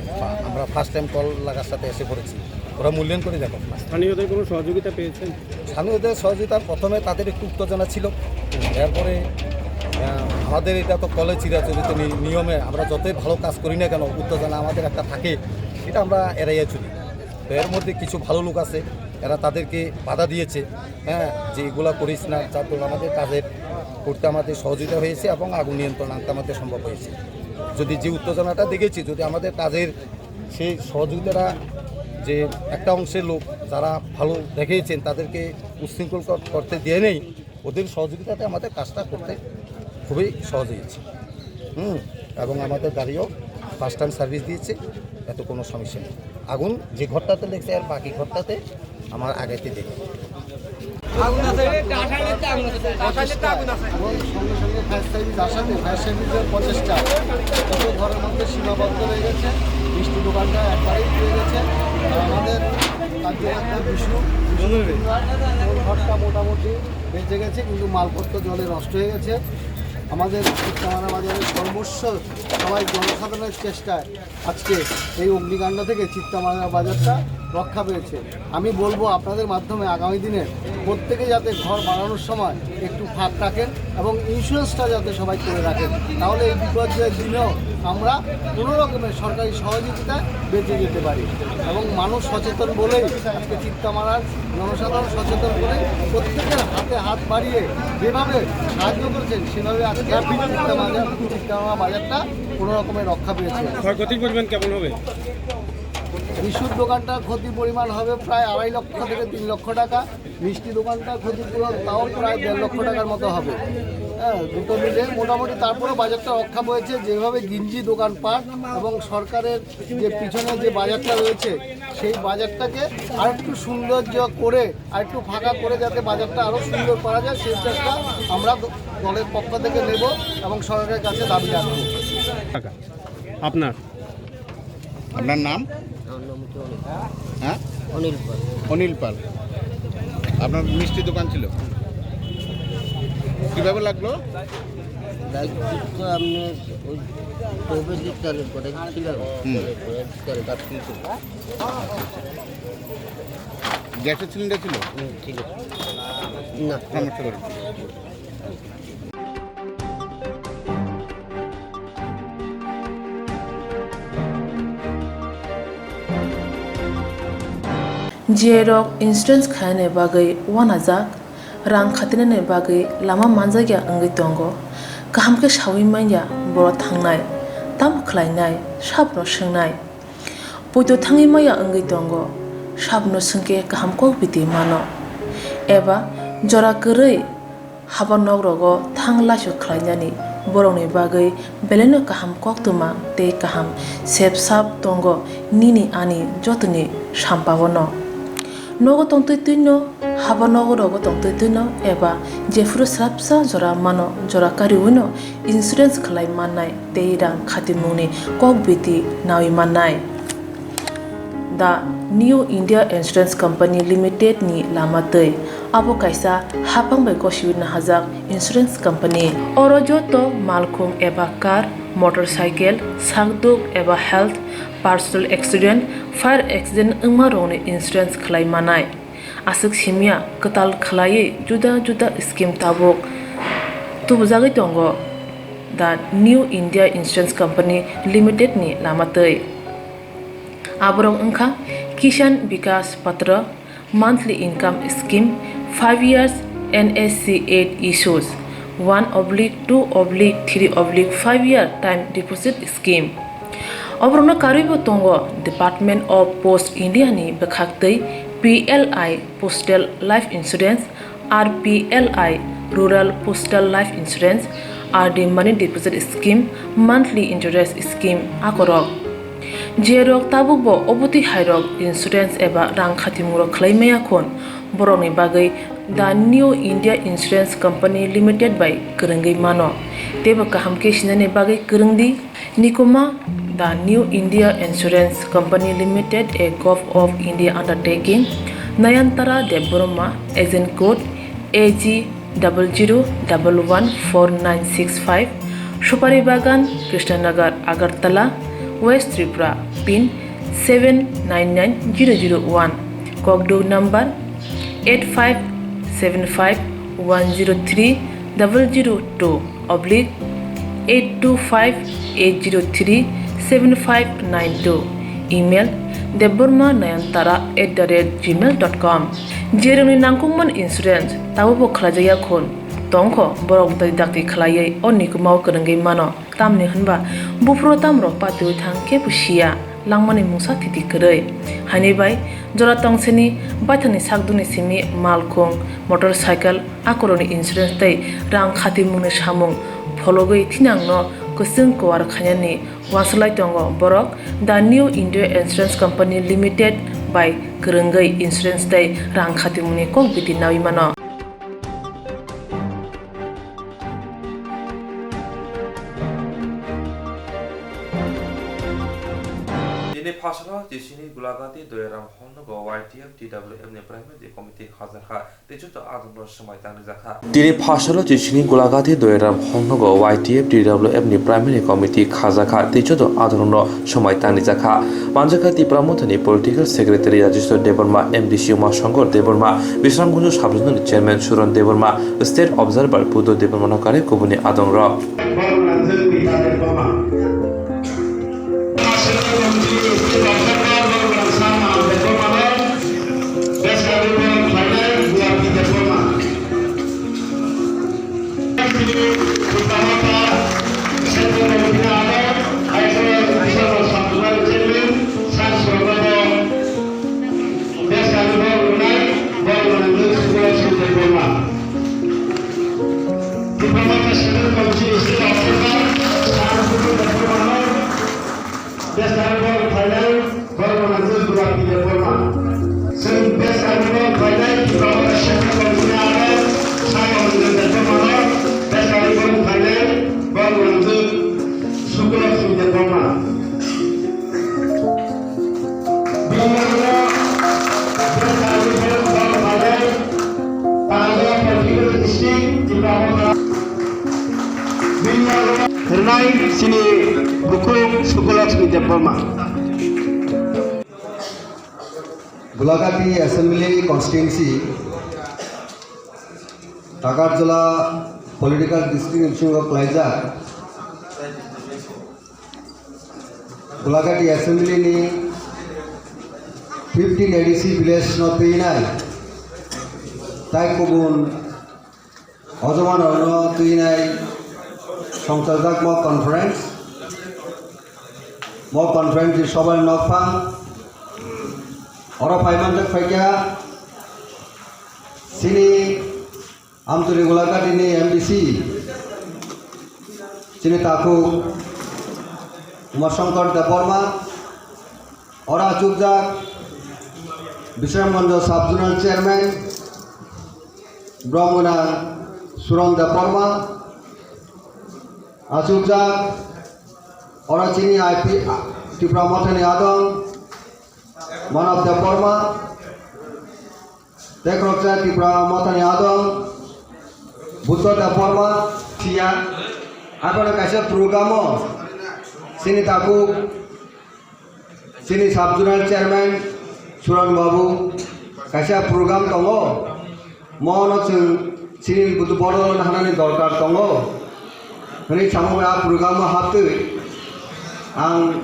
আমরা ফার্স্ট টাইম কল লাগার সাথে এসে পড়েছি, ওরা মূল্যায়ন করে দেখুক না। স্থানীয়দের কোনো সহযোগিতা পেয়েছেন? স্থানীয়দের সহযোগিতা প্রথমে তাদের একটু উত্তেজনা ছিল, এরপরে, আহ, আমাদের এটা তো কলে চিরাচরিত নি-, নিয়মে আমরা যতই ভালো কাজ করি না কেন উত্তেজনা আমাদের একটা থাকে, এটা আমরা এড়াইয়া চলি। তো এর মধ্যে কিছু ভালো লোক আছে, এরা তাদেরকে বাধা দিয়েছে, হ্যাঁ, যে এগুলা করিস না, যাতে আমাদের কাজের করতে আমাদের সহযোগিতা হয়েছে এবং আগুন নিয়ন্ত্রণ আনতে আমাদের সম্ভব হয়েছে। যদি যে উত্তেজনাটা দেখেছি, যদি আমাদের কাজের সেই সহযোগিতাটা যে একটা অংশের লোক যারা ভালো দেখিয়েছেন, তাদেরকে উচ্ছৃঙ্খল কর-, করতে দিয়ে নেই, ওদের সহযোগিতাতে আমাদের কাজটা করতে খুবই সহজ হয়েছে। হুম, এবং আমাদের গাড়িও ফার্স্ট টাইম সার্ভিস দিয়েছে, এত কোনো সমস্যা নেই। আগুন যে ঘরটাতে লেগেছে আর বাকি ঘরটাতে আমার আগাইতে দেরি। আগুন আছে, এটা আঠারো লিটার আগুন আছে, আঠারো লিটার আগুন আছে। এবং সঙ্গে সঙ্গে ফায়ার সার্ভিস আসাতে ফায়ার সার্ভিসের প্রচেষ্টা দুটো ঘরের মধ্যে সীমাবদ্ধ রয়ে গেছে। মিষ্টি দোকানটা একবারেই পুড়ে গেছে। আর আমাদের কার্যকর্তা বিশু, বিশু ঘরটা মোটামুটি বেঁচে গেছে, কিন্তু মালপত্র জলে নষ্ট হয়ে গেছে। আমাদের চিত্তামারা বাজারের সর্বস্ব সবাই জনসাধারণের চেষ্টায় আজকে এই অগ্নিকাণ্ড থেকে চিত্তামারা বাজারটা রক্ষা পেয়েছে। আমি বলবো আপনাদের মাধ্যমে আগামী দিনে প্রত্যেকে যাতে ঘর বানানোর সময় একটু ফাঁক রাখেন এবং ইন্স্যুরেন্সটা যাতে সবাই করে রাখেন, তাহলে এই বিপর্যয়ের দিনেও আমরা কোনো রকমের সরকারি সহযোগিতায় বেঁচে যেতে পারি। এবং মানুষ সচেতন বলেই আজকে চিত্তামারার জনসাধারণ সচেতন বলেই প্রত্যেকের হাতে হাত বাড়িয়ে যেভাবে সাহায্য করছেন সেভাবে আজকে চিত্তামারা বাজারটা কোনো রকমে রক্ষা পেয়েছে। ক্ষয়ক্ষতির পরিমাণ কেমন হবে? বিশুর দোকানটার ক্ষতির পরিমাণ হবে প্রায় আড়াই লক্ষ থেকে তিন লক্ষ টাকা। মিষ্টি দোকানটার ক্ষতিপূরণ তাও প্রায় দেড় লক্ষ টাকার মতো হবে। হ্যাঁ, দুটো মিলে মোটামুটি তারপরে বাজারটা রক্ষা পেয়েছে। যেভাবে গিঞ্জি দোকানপাট এবং সরকারের যে পিছনে যে বাজারটা রয়েছে, সেই বাজারটাকে আরেকটু সৌন্দর্য করে, আরেকটু ফাঁকা করে যাতে বাজারটা আরও সুন্দর করা যায়, সেই চেষ্টা আমরা দ-, দলের পক্ষ থেকে নেব এবং সরকারের কাছে দাবি রাখব। আপনার? আপনার নাম? আমার নাম হচ্ছে অনিল। হ্যাঁ? অনিল পাল। অনিল পাল। আপনার মিষ্টি দোকান ছিল? কিভাবে লাগলো? দায়িত্ব তো আপনি ওই তহবিল দিতে হবে, করে দিচ্ছিলাম। হুম। করে দিচ্ছিলাম, তার কিন্তু গ্যাসের সিলিন্ডার ছিল? হুম, ঠিক আছে। না। সমস্যা করে। J rok insurance khainani bagwi uanajak, rang khatinani bagwi lama manjakya wngwi tongo. Kaham khe saui manya borok thangnai, tamo khlainai, sabno swngnai. Poito thangwi maya wngwi tongo, sabno swngkhe kaham kok biti mano. Eba jora kwrwi haba nok rogo thang laisok khlainani borokni bagwi belaino kaham koktwma tei kaham sep sap tongo nini ani jotoni sampao no. Nogo tongtwi twino, haba nogo rogo tongtwi twino eba jephuru swrapsa jora mano jora kariwino insurance khlai mannai tei rang khatimungni kok biti naui mannai. The New India Insurance Company Limited ni lama twi. Abo kaisa haphang bai gosiwi nahajak insurance company. Oro joto malkhung eba car, motorcycle, sakduk eba health, personal accident, fire accident wngma rokni insurance khlai manai. Aswk simya kwtal khlaiwi juda juda scheme tabuk tubujagwi tongo. The New India Insurance Company Limited ni lama twi. Aborok wngkha Kisan Vikas Patra, monthly income scheme, five years N S C eight issues, one oblique two oblique three oblique five year time deposit scheme. Oborokno karwibo tongo Department of Post India ni bwkhaktwi P L I Postal Life Insurance, R P L I Rural Postal Life Insurance, R D Money Deposit Scheme, Monthly Interest Scheme akorok. Jerok tabukbo obotwi hairok insurance eba rang khatimung rok khlai maya khun, borokni bagwi The New India Insurance Company Limited bai kwrwngwi mano. Teibo kaham khe sinani bagwi kwrwng di. Nikuma, The New India Insurance Company Limited, a Govt of India undertaking, Nayantara Debbarma, agent code A G double zero double one four nine six five, Supari Bagan, Krishnanagar, Agartala, West Tripura, pin seven nine nine zero zero one, kokduk number eight five seven five one zero three double zero two oblique eight two five eight zero three seven five nine two, email debbarma nayantara at the rate gmail dot com. Jerokni nangkukmani insurance tabukbo khlaijakya khun tongkho, borok dakti dakti khlaiwi o nikumao kwrwngwi mano. Tamni hwnba buphuru tamrok patiwi thang kebo siya, langmani mungsa thiti kwrwi. Haini bai jora tongseni baithangni sakdukni simi malkhung, motorcycle, akorokni insurance tei rang khatimungni samung phologwi thinangno kwchwng kuar khainani uansuk lai tongo borok. The New India Insurance Company Limited bai kwrwngwi insurance tei rang khatimungni kok biti naui mano. Tini phasalo Jisini Gulagati Doyaram Hongnogo Y T F T W F ni Primary Committee khajakha tei joto adongno swmai tangrijakha. Tini phasalo Jisini Gulagati Doyaram Hongnogo Y T F T W F ni Primary Committee khajakha tei joto adongno swmai tangrijakha. Manjakha Tipra Mothani Political Secretary Rajeshwar Debbarma, M D C Uma Shankar Debbarma, Bisramganj Sub-Zonal Chairman Suran Debbarma, State Observer Buddho Debbarma no kare kubuni adongrok. Sukolakshmi Debbarma. Gulagati Assembly Constituency, Takarjala Political District ni bisingo klaijak Gulagati Assembly ni fifteen A D C village no twinai tai kubun Ojoman rokno twinai songchajakma conference. Mo conference ni sobar nokphang oro phaimanjak phaikha chini Amtwini Gulagati ni M D C chini takhuk Uma Shankar Debbarma, oro achukjak Bisramganj Sub Zonal Chairman, Bromgana Suron Debbarma, achukjak oro chini I P Tipra Mothani adong Manav Debbarma, tei khoroksa Tipra Mothani adong Buddha Debbarma, siya, abono kaisa program o chini takhuk Chini sub zonal chairman Suran Babu kaisa program tongo, mono chwng chini butu bodo hanani dorkar tongo hwnwi samung a program o haptwi ang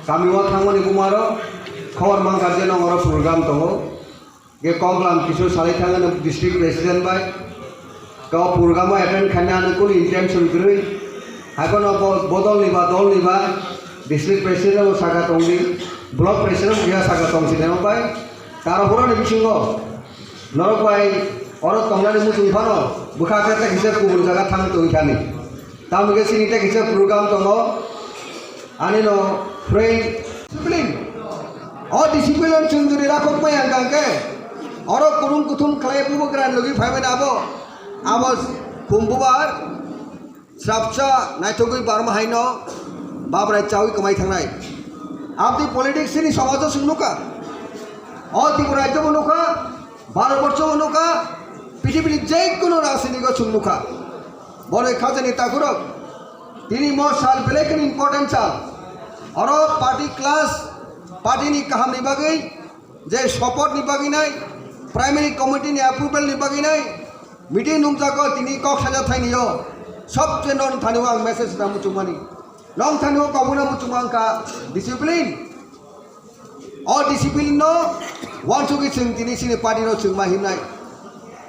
kami o thangmani bumaro khobor mankha je nongoro program tongo. Ge koklam kisu salai thangano district president bai. Kau program o attend khaina ano kunu intention kwrwi. Hakono bo-, bodol ni ba, dol ni ba, district president bo saka tongdi, block president bo ya saka tong sinai bai. Taro horo ni bisingo norok bai oro tongnani muchung phano bwkha khe ta kisa kubun jaga thang tong thani. Tamo khe chini tei kisa program tongo. Ani no friend discipline. O discipline chwng jodi rakhok maya hwnkha khe oro kurung kuthum khlai bubagra logi phaimani abo. Abo khum bubar srapsa naithogwi barma haino babrai chawi kwmai thangnai. Abdi politics chini somajo chwng nukha. O Tripura rajyo bo nukha. Bharat borsho o nukha, pithibini je kono rajniti o chwng nukha. Boni khajani takhurok, tini mo sal belai kheno important sal. Oro party class, party ni kaham ni bagwi, je support ni bagwi nai, primary committee ni approval ni bagwi nai, meeting nungjago tini kok saja thaini o, sobse non thani o ang message na muchungmani. Nong thani o kobuna muchungma wngkha discipline. O discipline no wansugwi chwng tini chini party no chwng ma himnai.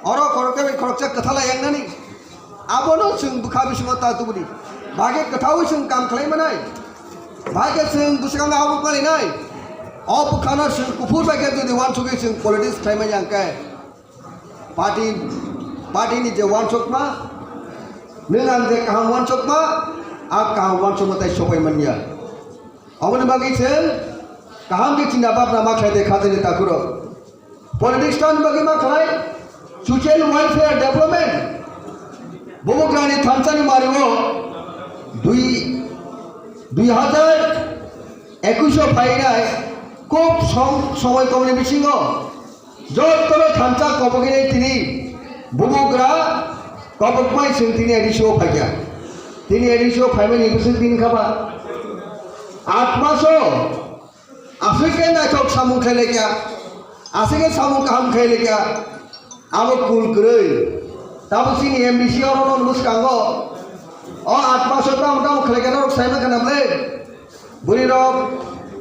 Oro khoroksa bai khoroksa kwthala yangnani. Abono chwng bwkha bisingo ta tubudi. Bahai khe kwthaui chwng kam khlai manai. Bahai khe chwng bwskango abo palinai. O bwkhano chwng kuphur bai khe jodi wansugwi chwng politics khlai manya hwnkhe, Party, party ni je wansukma, nwng ang je kaham wansukma, a kaham wansukma tai sopai manya. Aboni bagwi se kaham khe chinta bhabna ma khlai de khajani takhurok. Politics ni bagwi ma khlai, social welfare development. Bubagrani thansa ni mari o dui, dui hajar ekush o phainai khub som-, somoi komni bisingo Jotono thansa kobogini tini bubugra kobokmai chwng tini A D C o phaikha. Tini A D C o phaimani bwswk tini khaba. Aat maso aswk khe naithok samung khlai laikha. Aswk khe samung kaham khlai laikha. Abo kul kwrwi. Tabuk chini M D C orono bwskango. O aat maso tamo tamo khlaikha norok saima khana ble. Bwrwi rok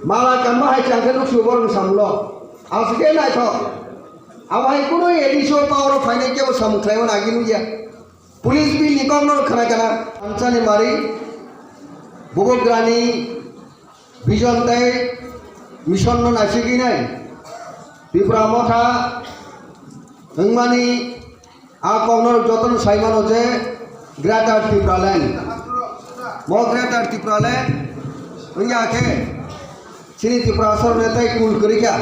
mala kanma hai chang khe nuk sio borok ni samung no. Aswk khe naithok. Abo hai kunu A D C o power o phainai kebo samung khlaimani agi nukya. Police bill ni kok no khna kana. Thansa ni mari, bubagrani vision tei mission no naisigwi nai. Tipra Motha wngmani a kok no joto no sai mano je Greater Tipraland. Mo Greater Tipraland wngya khe chini Tiprasa rok ne tei kul kwrwi kha.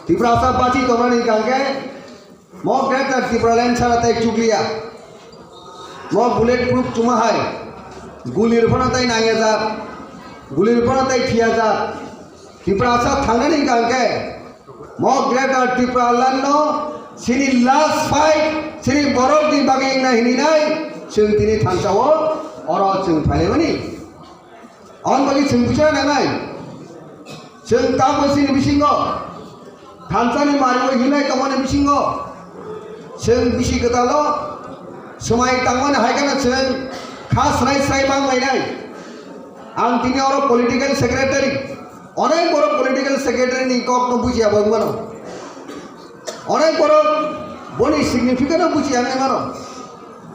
Tiprasa bachi tongnani hwnkha khe Mo Greater Tipraland sara tei chukliya. Mo bullet proof chuma hai. Gulir phano tei nangyajak. Gulir phano tei phiyajak. Tiprasa thangnani hwnkha khe mo Greater Tipraland no chini last fight, chini borok ni bagwi wngna hininai chwng tini thansa o oro chwng phailaimani. Aboni bagwi chwng bucha nangnai. Chwng tabuk chini bisingo thansani mario hinai tongmani bisingo chwng bisi kwtalo swmai tangmani hai kheno chwng kha srai srai mang lainai. Ang tini oro political secretary, onek borok political secretary ni kok no bujiya bo mano. Onek borok boni significant no bujiya nai mano.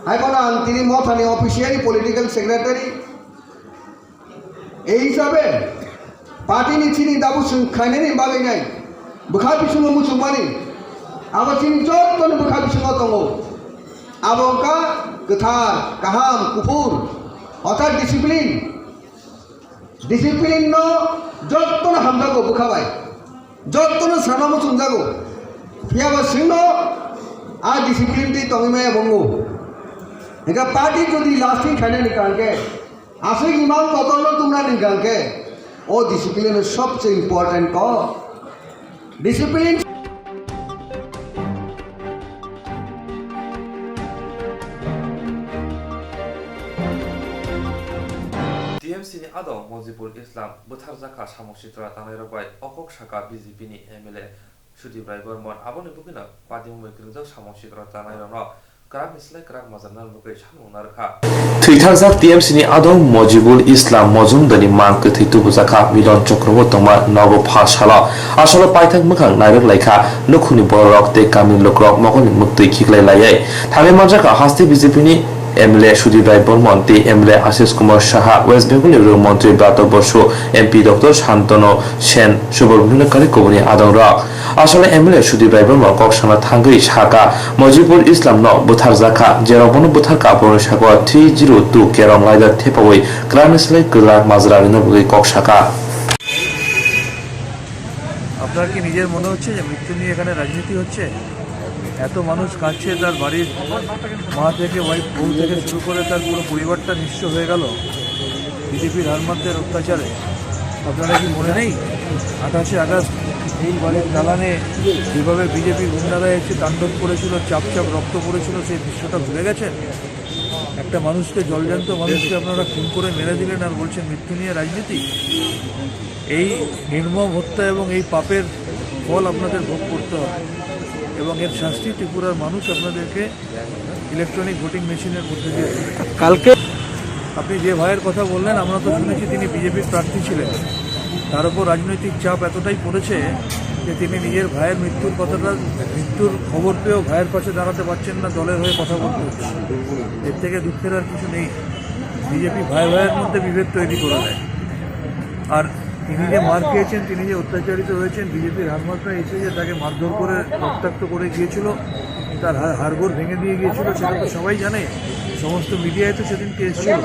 Hai bono ang tini mothani officially political secretary. Ei hisabe, party ni chini dabu chwng khlainani bagwi nai bwkha bisingo muchungmani, abo chini jottoni bwkha bisingo tongo. Abo wngkha kwthar, kaham, kuphur, orthat discipline. Discipline no jottono hamjago bwkha bai, jottono sana muchungjago. Phiya ba chwngno a discipline twi tongwi maya bo wngo. Hingkhe party jodi lasting khainani kangkhe, aswk imang kotorno tumnani kangkhe, o discipline sobse important ko. Discipline. T M C ni adong Mojibul Islam bwtharjakha samung sitra tangnairok bai o kok saka B J P ni M L A Sudip Rai Bormon aboni bwkhwino padimung bai kwrwngjak samung sitra tangnairokno kwrakni slai kwrak majra nani bagwi samung narwkha. Thwitharjak T M C ni adong Mojibul Islam Mojumdar ni mang kwthwi tubujakha Milon Chokrobo tongma nogo pha salo. Asolo paithak mwkhang nairok laikha nukhungni bororok tei kamini lukurok mogolni mwktwi khiklai laiwi. Thangwi manjakha haste B J P ni M L A Sudip Rai Bormon tei M L A Ashish Kumar Saha, West Bengal ni rwng montri Brato Bosu, M P Doctor Shantanu Sen, Subodh Bhundakari kubuni adongrok. Asole M L A Sudip Rai Bormon kok sana thangwi saka, Mojibul Islam no bwtharjakha, jerok bono bwtharkha borokni sakao three zero two Kerong laida thepawi kwrakni slai kwrak majra rwna bagwi kok saka. আপনার কি নিজের মনে হচ্ছে যে মৃত্যু নিয়ে এখানে রাজনীতি হচ্ছে? এত মানুষ কাঁদছে, তার বাড়ির মা থেকে, ওয়াইফ, বউ থেকে শুরু করে তার পুরো পরিবারটা নিঃস্ব হয়ে গেল বিজেপির হারমাতদের অত্যাচারে। আপনারা কি মনে নেই? আঠাশে আগস্ট এই বাড়ির দালানে যেভাবে বিজেপি গুন্ডারা এসে তাণ্ডব করেছিল, চাপ চাপ রক্ত পড়েছিল, সেই দৃশ্যটা ভুলে গেছেন? একটা মানুষকে, জলজ্যান্ত মানুষকে আপনারা খুন করে মেরে দিলেন আর বলছেন মৃত্যু নিয়ে রাজনীতি। এই নির্মম হত্যা এবং এই পাপের ফল আপনাদের ভোগ করতে হবে এবং এর শাস্তি ত্রিপুরার মানুষ আপনাদেরকে ইলেকট্রনিক ভোটিং মেশিনের মধ্যে দিয়ে দেবে। কালকে আপনি যে ভাইয়ের কথা বললেন, আমরা তো শুনেছি তিনি বিজেপির প্রার্থী ছিলেন, তার উপর রাজনৈতিক চাপ এতটাই পড়েছে যে তিনি নিজের ভাইয়ের মৃত্যুর কথাটা, মৃত্যুর খবর পেয়েও ভাইয়ের পাশে দাঁড়াতে পারছেন না, দলের হয়ে কথা বলতে হচ্ছে। এর থেকে দুঃখের আর কিছু নেই। বিজেপি ভাই ভাইয়ের মধ্যে বিভেদ তৈরি করে দেয়। আর তিনি যে মার খেয়েছেন, তিনি যে অত্যাচারিত হয়েছেন, বিজেপির হারমাতরা এসে যে তাকে মারধর করে রক্তাক্ত করে গিয়েছিল, তার হা-, হাড়গোড় ভেঙে দিয়ে গিয়েছিল, সেটা তো সবাই জানে। সমস্ত মিডিয়ায় তো সেদিনকে এসেছিল।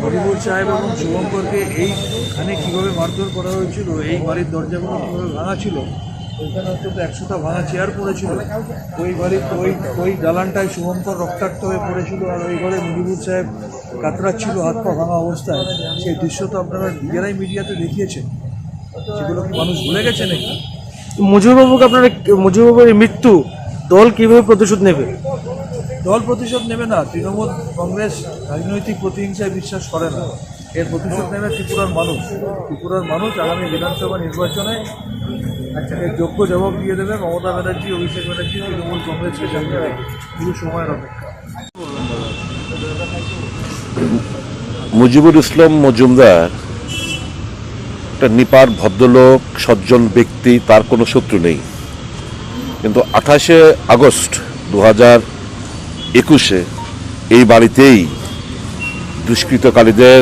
হরিবোল সাহেব এবং শুভঙ্করকে এইখানে কীভাবে মারধর করা হয়েছিল, এই বাড়ির দরজাগুলো কীভাবে ভাঙা ছিল, ওইখানে অন্তত একশোটা ভাঙা চেয়ার পড়েছিল। ওই বাড়ির ওই, ওই দালানটায় শুভঙ্কর রক্তাক্ত হয়ে পড়েছিল, আর ওই ঘরে মুজিবুর সাহেব কাতরাচ্ছিল হাত পা ভাঙা অবস্থায়। সেই দৃশ্য তো আপনারা নিজেরাই মিডিয়াতে দেখিয়েছেন। সেগুলো কি মানুষ ভুলে গেছে নাকি? মুজিববাবুকে আপনারা, মুজিববাবুর এই মৃত্যু দল কিভাবে প্রতিশোধ নেবে? দল প্রতিশোধ নেবে না। তৃণমূল কংগ্রেস রাজনৈতিক প্রতিহিংসায় বিশ্বাস করে না। এর প্রতিশোধ নেবে ত্রিপুরার মানুষ। ত্রিপুরার মানুষ আগামী বিধানসভা নির্বাচনে এর যোগ্য জবাব দিয়ে দেবে মমতা ব্যানার্জি, অভিষেক ব্যানার্জি, তৃণমূল কংগ্রেসকে সামনে রেখে। শুধু সময়ের অপেক্ষা। মুজিবুল ইসলাম মজুমদার একটা নিপাট ভদ্রলোক, সজ্জন ব্যক্তি, তার কোনো শত্রু নেই। কিন্তু আঠাশে আগস্ট দু হাজার একুশে এই বাড়িতেই দুষ্কৃতকারীদের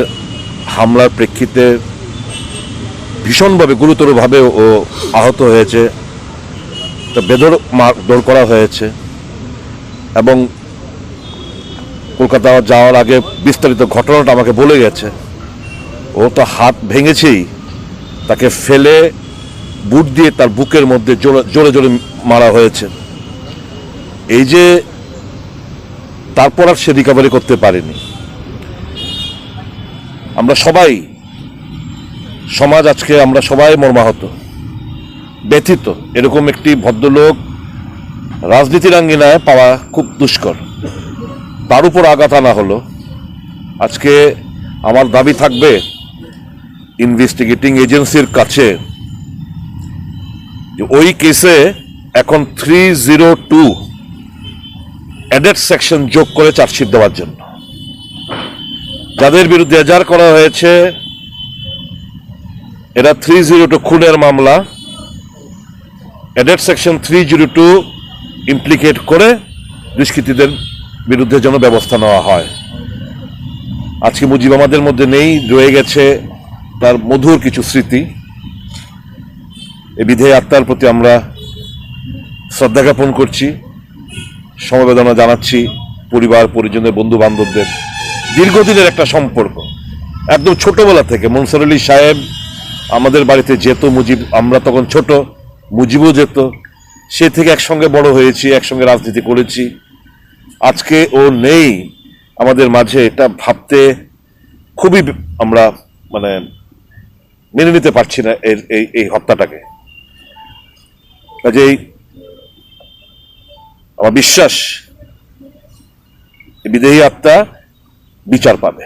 হামলার প্রেক্ষিতে ভীষণভাবে, গুরুতরভাবে ও আহত হয়েছে। তা বেধড়ক মারধর করা হয়েছে এবং কলকাতা যাওয়ার আগে বিস্তারিত ঘটনাটা আমাকে বলে গেছে। ও তো হাত ভেঙেছেই, তাকে ফেলে বুট দিয়ে তার বুকের মধ্যে জোরে, জোরে জোরে মারা হয়েছে। এই যে তারপর আর সে রিকভারি করতে পারেনি। আমরা সবাই, সমাজ আজকে আমরা সবাই মর্মাহত, ব্যথিত। এরকম একটি ভদ্রলোক রাজনীতির আঙ্গিনায় পাওয়া খুব দুষ্কর। তার উপর আঘাত আনা হলো। আজকে আমার দাবি থাকবে ইনভেস্টিগেটিং এজেন্সির কাছে যে ওই কেসে এখন three zero two added section যোগ করে চার্জশিট দেওয়ার জন্য। যাদের বিরুদ্ধে এজাহার করা হয়েছে, এরা থ্রি জিরো টু খুনের মামলা, added section three zero two implicate করে দুষ্কৃতীদের বিরুদ্ধে যেন ব্যবস্থা নেওয়া হয়। আজকে মুজিব আমাদের মধ্যে নেই, রয়ে গেছে তার মধুর কিছু স্মৃতি। এই বিদেহী আত্মার প্রতি আমরা শ্রদ্ধা জ্ঞাপন করছি, সমবেদনা জানাচ্ছি পরিবার, পরিজনের, বন্ধু বান্ধবদের। দীর্ঘদিনের একটা সম্পর্ক, একদম ছোটবেলা থেকে মনসুর আলী সাহেব আমাদের বাড়িতে যেত, মুজিব, আমরা তখন ছোট, মুজিবও যেত, সে থেকে একসঙ্গে বড় হয়েছি, একসঙ্গে রাজনীতি করেছি। আজকে ও নেই আমাদের মাঝে, এটা ভাবতে খুবই আমরা মানে মেনে নিতে পারছি না এর এই এই হত্যাটাকে। কাজেই আমার বিশ্বাস, এই বিদেহী আত্মা বিচার পাবে।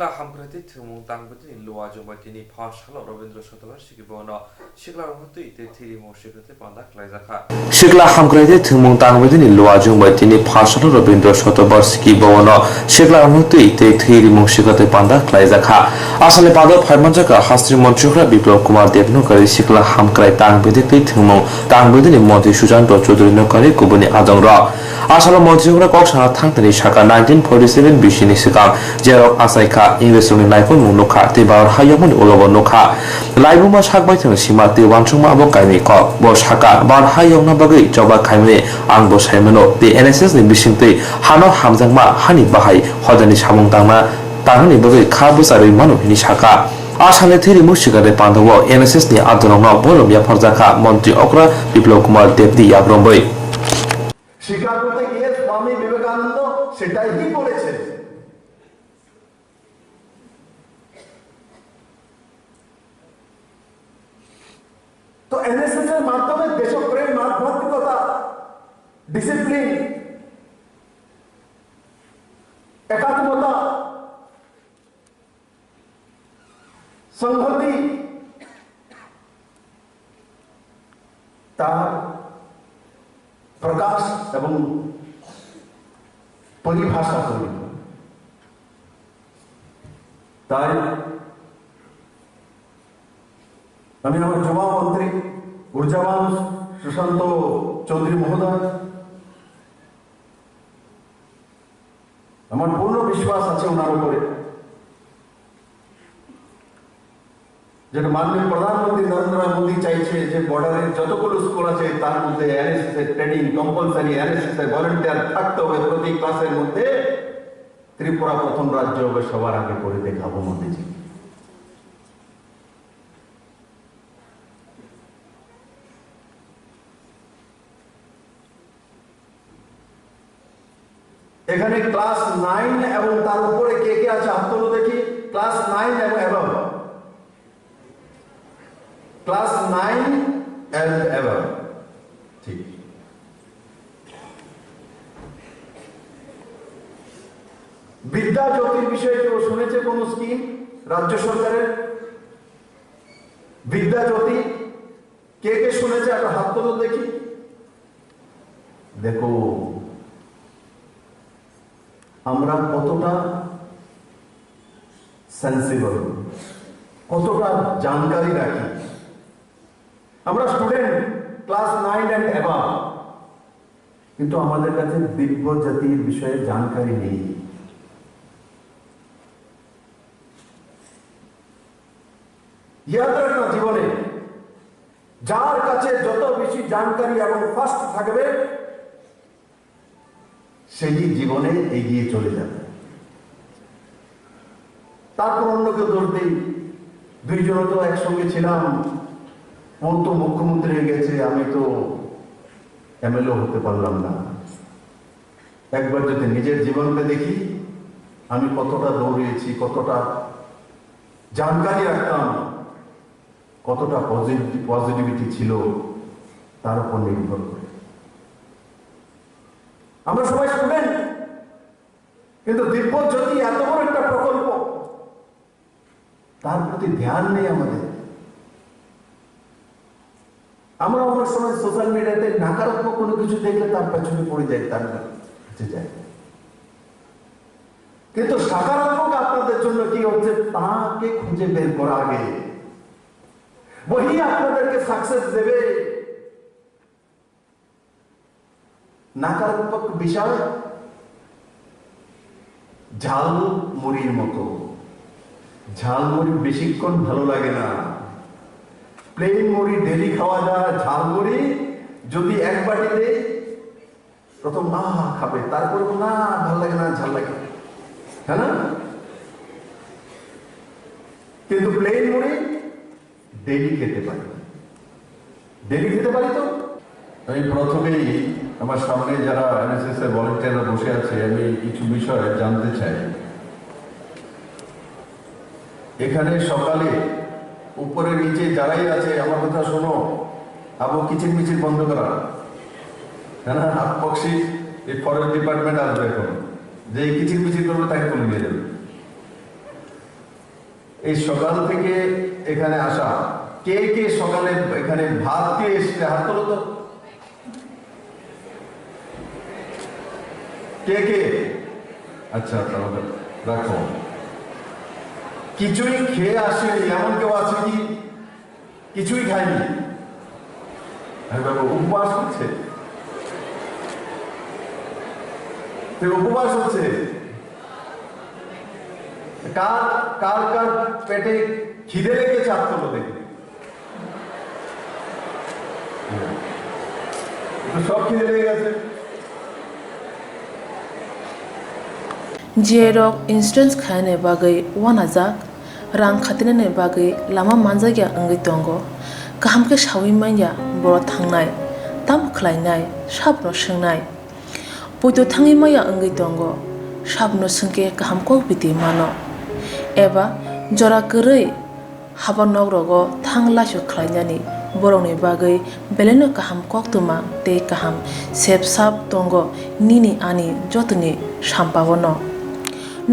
Sikla hamkrai tei thwngmung tang bwtwini luajwng bai tini pha salo Rabindra Sotobar sikibano siklarokno twi tei thwirimung sikha tei panda khlaijakha. Sikla hamkrai tei thwngmung tang bwtwini luajwng bai tini pha salo Rabindra Sotobar sikibano siklarokno twi tei thwirimung sikha tei panda khlaijakha. Asani pando phaimanjakha hastri montri hwra Biplab Kumar Deb nokari sikla hamkrai tang bwtwi tei thwngmung tang bwtwini montri Sujanto Chaudhary nokari kubuni adongrok. Asalo montri hwra kok sana thangtani saka nineteen forty seven bisini swkang jerok achaikha, Ingresrokni naikolmung nukha tei Bharat hayokmani ulogo nukha. Laibuma sak baithang sima tei uansukma abo kainwi kok. Bo saka, Bharat hayokna bagwi choba khaimani ang bo saimano tei N S S ni bisingtwi hano hamjakma hani bahai hodani samung tangna tangnani bagwi kha bwcharwi mano hini saka. A salni thwi rimung sikare pandao N S S ni adorokno bolom yapharjakha montri okra Biplab Kumar Debni yakromwi. স্বীকার করতে গিয়ে স্বামী বিবেকানন্দ সেটাই বলেছেন। তো এনএসএস এর মাধ্যমে দেশপ্রেম, আধ্যাত্মিকতা, ডিসিপ্লিন, একাত্মতা, সংহতি, তার প্রকাশ এবং পরিভাষা তৈরি করে। তাই আমি আমার যুবা মন্ত্রী ঊর্জাবান সুশান্ত চৌধুরী মহোদয়, আমার পূর্ণ বিশ্বাস আছে ওনার উপরে। যেটা মাননীয় প্রধানমন্ত্রী নরেন্দ্র মোদী চাইছে যে বর্ডারের যতগুলো স্কুল আছে তার মধ্যে এনএসএস এর ট্রেনিং কম্পালসারি, এনএসএস এর ভলেন্টিয়ার থাকতে হবে প্রতি ক্লাসের মধ্যে। ত্রিপুরা প্রথম রাজ্য হবে, সবার আগে করে দেখাবো মোদীজি। এখানে ক্লাস নাইন এবং তার উপরে কে কে আছে হাত তুলো দেখি। ক্লাস নাইন এবং above, class nine and above. ঠিক। বিদ্যা জ্যোতির বিষয়ে কেউ শুনেছে কোনো স্কিম রাজ্য সরকারের? বিদ্যা জ্যোতি কে কে শুনেছে একটা হাত তুলো দেখি। দেখো, আমরা কতটা সেন্সিবল, কতটা জানকারি রাখি। আমরা student, class nine and above, কিন্তু আমাদের কাছে দিব্য জ্যোতির বিষয়ে জানকারি নেই। ইয়াদ রাখনা জীবনে, যার কাছে যত বেশি জানকারি এবং ফাস্ট থাকবে, সেই জীবনে এগিয়ে চলে যাবে। তারপর অন্যকে দোষ দেই, দুইজনে তো একসঙ্গে ছিলাম, ও তো মুখ্যমন্ত্রী হয়ে গেছে, আমি তো এমএলএ হতে পারলাম না। একবার যদি নিজের জীবনটা দেখি, আমি কতটা দৌড়িয়েছি, কতটা জানকারি রাখতাম, কতটা পজিটিভ, পজিটিভিটি ছিল, তার উপর নির্ভর করে। আমরা সবাই স্টুডেন্ট, কিন্তু দিব্য জ্যোতি এত বড় একটা প্রকল্প, তার প্রতি ধ্যান নেই আমাদের। আমরা অনেক সময় সোশ্যাল মিডিয়াতে নাকারাত্মক কোনো কিছু দেখলে তার পেছনে পড়ে যাই, তার কাছে যাই। কিন্তু সকারাত্মক আপনাদের জন্য কি হচ্ছে, তাকে খুঁজে বের করা আগে। ওই আপনাদেরকে সাকসেস দেবে। নাকারাত্মক বিষয় ঝাল মুড়ির মতো। ঝাল মুড়ি বেশিক্ষণ ভালো লাগে না। প্লেন মুড়ি ডেইলি খাওয়া যায়, ঝাল মুড়ি যদি এক বাটি দেই, প্রথম আহ খাবে, তারপরে বলবে, "না, ভালো লাগে না, ঝাল লাগে।" হ্যাঁ না? কিন্তু প্লেন মুড়ি ডেইলি খেতে পারি। ডেইলি খেতে পারি তো? আমি প্রথমেই আমার সামনে যারা এনএসএস এর ভলান্টিয়াররা বসে আছে, আমি কিছু বিষয় জানতে চাই। এখানে সকালে উপরে নিচে যারাই আছে, আমার কথা শোনো, আবো কিচির মিচির বন্ধ করা। হ্যাঁ না? হাত পক্ষী এই ফরেস্ট ডিপার্টমেন্ট আসবে এখন, যে কিচির মিচির করবে তাকে তুলে নিয়ে যাবে। এই সকাল থেকে এখানে আসা, কে কে সকালে এখানে ভাত খেয়ে এসছে, হাত তোলো তো। কে কে? আচ্ছা, তাহলে রাখো। কিছুই খেয়ে আসেনি এমন কেউ আছে কি? কিছুই খায়নি। আরে বাবা, উপবাস হচ্ছে। তো উপবাস হচ্ছে। কার, কার, কার পেটে খিদে লেগেছে, হাত তোলো দেখি। তো সব খিদে লেগে গেছে। J rok insurance khainani bagwi uanajak, rang khatinani bagwi lama manjakya wngwi tongo. Kaham khe saui manya borok thangnai, tamo khlainai, sabono swngnai. Poito thangwi maya wngwi tongo, sabono swngkhe kaham kok biti mano. Eba jora kwrwi haba nok rogo thang laisu khlainani borokni bagwi belaino kaham koktwma tei kaham sep sap tongo nini ani jotoni sampao no.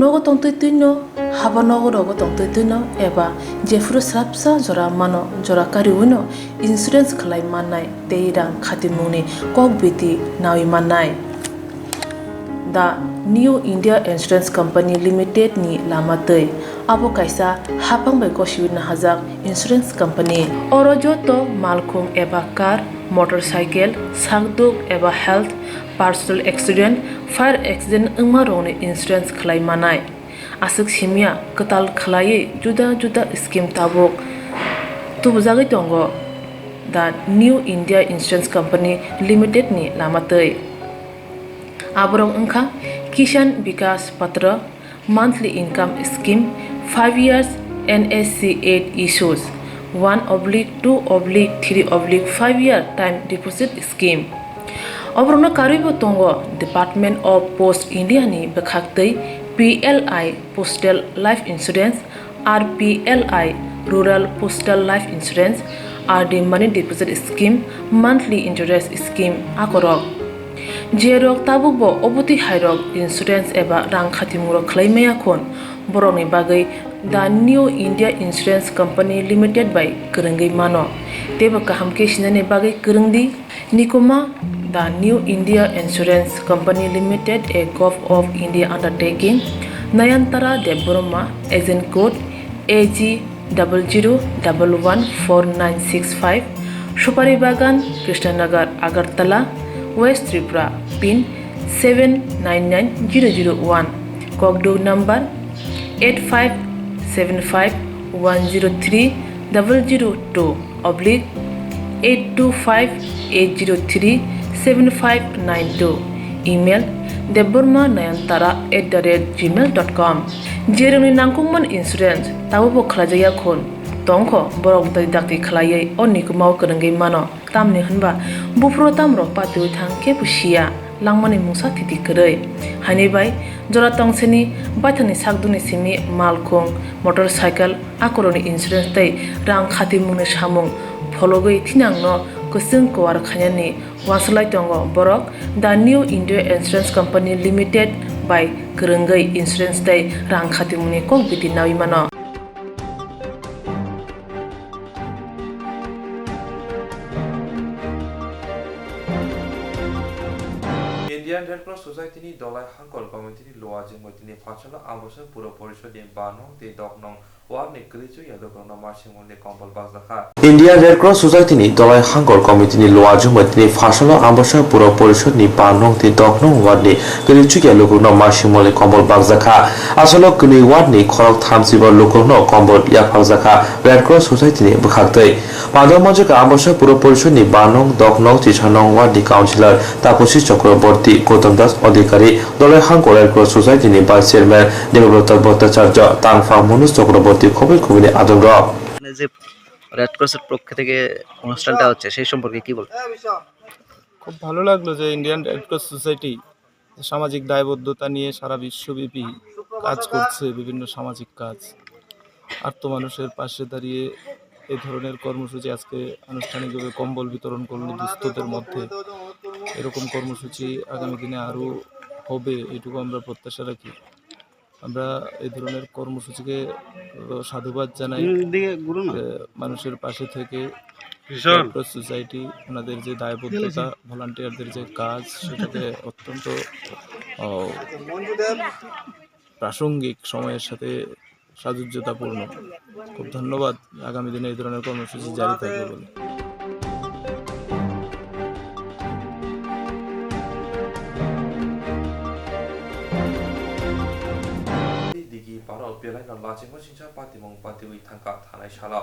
Nogo tongtwi twino, haba nogo rogo tongtwi twino eba jephuru swrapsa jora mano, jora kariwino insurance khlai mannai tei rang khatimungni kok biti naui mannai. The New India Insurance Company Limited ni lama twi. Abo kaisa hapang bai gosiwi nahajak insurance company. Oro joto malkhung eba car, motorcycle, sakduk eba health, personal accident, fire accident wngma rokni insurance khlai manai. Aswk simya kwtal khlaiwi juda juda scheme tabuk tubujagwi tongo The New India Insurance Company Limited ni lama twi. Aborok wngkha Kisan Vikas Patra, monthly income scheme, five years N S C eight issues, one oblique two oblique three oblique five year time deposit scheme. Oborokno karwibo tongo Department of Post India ni bwkhaktwi P L I Postal Life Insurance, R P L I Rural Postal Life Insurance, R D Money Deposit Scheme, Monthly Interest Scheme akorok. Jerok tabukbo obotwi hairok insurance eba rang khatimungrok khlai maya khun, borokni bagwi The New India Insurance Company Limited bai kwrwngwi mano. Teibo kaham khe sinani bagwi kwrwng di. Nikuma, The New India Insurance Company Limited, a Govt of India undertaking, Nayantara Debbarma, agent code A G double zero double one four nine six five, Supari Bagan, Krishnanagar, Agartala, West Tripura, pin seven nine nine zero zero one, kokduk number eight five seven five one zero three double zero two oblique eight two five eight zero three seven five nine two, email debbarma nayantara at the rate gmail dot com. Jerokni nangkukmani insurance tabukbo khlaijakya khun tongkho, borok bwtwi dakti khlaiwi o nikumao kwrwngwi mano. Tamni hwnba buphuru tamrok patiwi thang kebo siya, langmani mungsa thiti kwrwi. Haini bai jora tongsini baithangni sakdukni simi malkhung, motorcycle, akorokni insurance tei rang khatimungni samung phologwi thinangno kwchwng kwar khainani uansuk lai tongo borok The New India Insurance Company Limited bai kwrwngwi insurance tei rang khatimungni kok biti naui mano. Indian Red Cross Society ni Dolai Hangkor Committee ni Luajwng bai tini Phaisalo Ambasa Puro Porishod ni Banong tei Doknong Ward ni kwrwi chukya lukurokno masing mungni kombol bakjakha. India Red Cross Society ni Dolai Hangkor Committee ni Luajwng bai tini Phaisalo Ambasa Puro Porishod ni Banong tei Doknong Ward ni kwrwi chukya lukurokno masing mungni kombol bakjakha. Asalo kwnwi ward ni khorok thamsibo lukurokno kombol yapharjakha Red Cross Society ni bwkhaktwi. Pandal Manjaka Ambasa Puro Porishod ni Banong, Doknong, Chisanong Ward ni Councillor Tapusi Chakraborty, Gautam Das Adhikari, Dolai Hangkor Red Cross Society ni Vice Chairman Debabrata Bhattacharya, Tangphang Manoj Chakraborty, khobwi khobwi ni adongrok. মানে যে রেড ক্রসের পক্ষ থেকে অনুষ্ঠানটা হচ্ছে, সেই সম্পর্কে কি বলবেন? খুব ভালো লাগলো যে ইন্ডিয়ান রেড ক্রস সোসাইটি সামাজিক দায়বদ্ধতা নিয়ে সারা বিশ্বব্যাপী কাজ করছে, বিভিন্ন সামাজিক কাজ। আর্ত মানুষের পাশে দাঁড়িয়ে এই ধরনের কর্মসূচি আজকে আনুষ্ঠানিকভাবে কম্বল বিতরণ করলো দুস্থদের মধ্যে। এরকম কর্মসূচি আগামী দিনে আরও হবে, এটুকু আমরা প্রত্যাশা রাখি। আমরা এই ধরনের কর্মসূচিকে, আহ, সাধুবাদ জানাই। হুম, এদিকে ঘুরো না। আহ, মানুষের পাশে থেকে রেড ক্রস সোসাইটি ওনাদের যে দায়বদ্ধতা, ভলান্টিয়ারদের যে কাজ, সেটাকে অত্যন্ত, আহ, প্রাসঙ্গিক সময়ের সাথে সাযুজ্যতাপূর্ণ। খুব ধন্যবাদ। আগামী দিনে এই ধরনের কর্মসূচি জারি থাকবে বলে। Digi parao belaino lachimung singcha patimung patiwi thangkha thanai salo.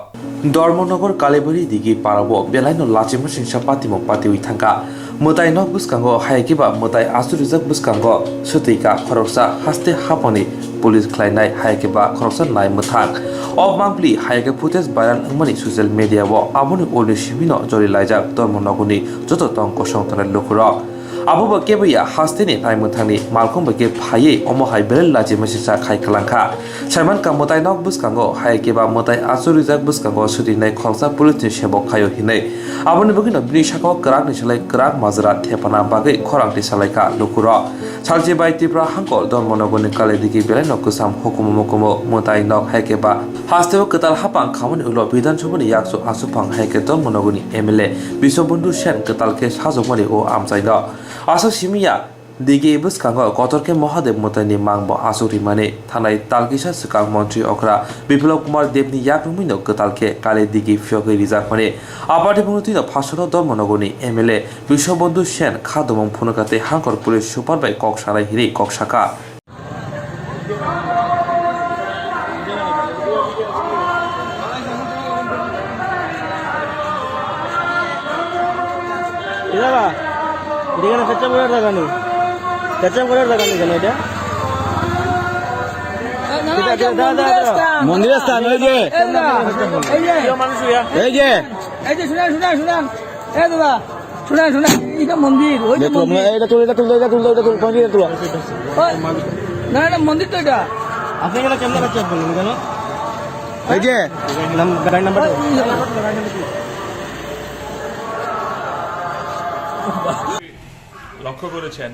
Dharmanagar Kalibari Digi parao belaino lachimung singcha patimung patiwi thangkha. Mwtai nok bwskango hai khe ba mwtai achurijak bwskango swtwi kha khoroksa haste haponi police khlainai hai khe ba khoroksa nai mwthang. O mangpli hai khe footage viral wngmani social media o aboni ulni simino jori laijak Dharmanaguni joto tong kosong tongnai lukurok. Abo bo kebo ya hasteni nai mwthangni malkhung bai khe phaiwi omo hai belai lachi masa khai kwlangkha. Saimankha mwtai nok bwskango hai khe ba mwtai achurijak bwskango swtwinai khoroksa police ni sebok khaio hinwi. Aboni bagwino bini sakao kwrakni slai kwrak majra thepana bagwi khorang twi salaikha lukurok. Salchi bai Tripura hangkol Dharmanagoni Kalidigi belaino kwcham hukumu mukumu mwtai nok hai khe ba hasteo kwtal hapang khamani ulo Bidhan Sabhani yaksu aswk phang hai khe Dharmanagoni M L A Biswabandhu Sen kwtal khe sajokmani o amchaino. Aswk simi ya Digi bwskango kotor khe Mahadev mwtaini mang bo aswk rimani thanai tal kisa swkang montri okra Biplab Kumar Debni yakrwngmino kwtal khe Kali Digi phiyogwi rijakmani. Aboni bwngtwino Phaisalo Dharmanagoni M L A Biswabandhu Sen kha domung phunukha tei hangkor police super bai kok sanai hinwi kok sakha. Idara, এখানে পেচ্ছাপ করার জায়গা নেই। পেচ্ছাপ করার জায়গা নেই কেন এটা? এটা, এটা, দাঁড়া, দাঁড়া, দাঁড়া। মন্দিরের স্থান, ওই যে। এই যে। এই যে, শুনেন, শুনেন, শুনেন। এই দাদা, শুনেন, শুনেন। এটা মন্দির, ওই যে মন্দির। এটা তুল, এটা তুল, এটা তুল, এটা তুল, মন্দির তুলো। ওই, না, এটা মন্দির তো এটা। আপনি এখানে কেমনে বাচ্চা বললেন কেন? এই যে, নাম-, গাড়ি নাম্বার। ওই, ওই, ওই। লক্ষ্য করেছেন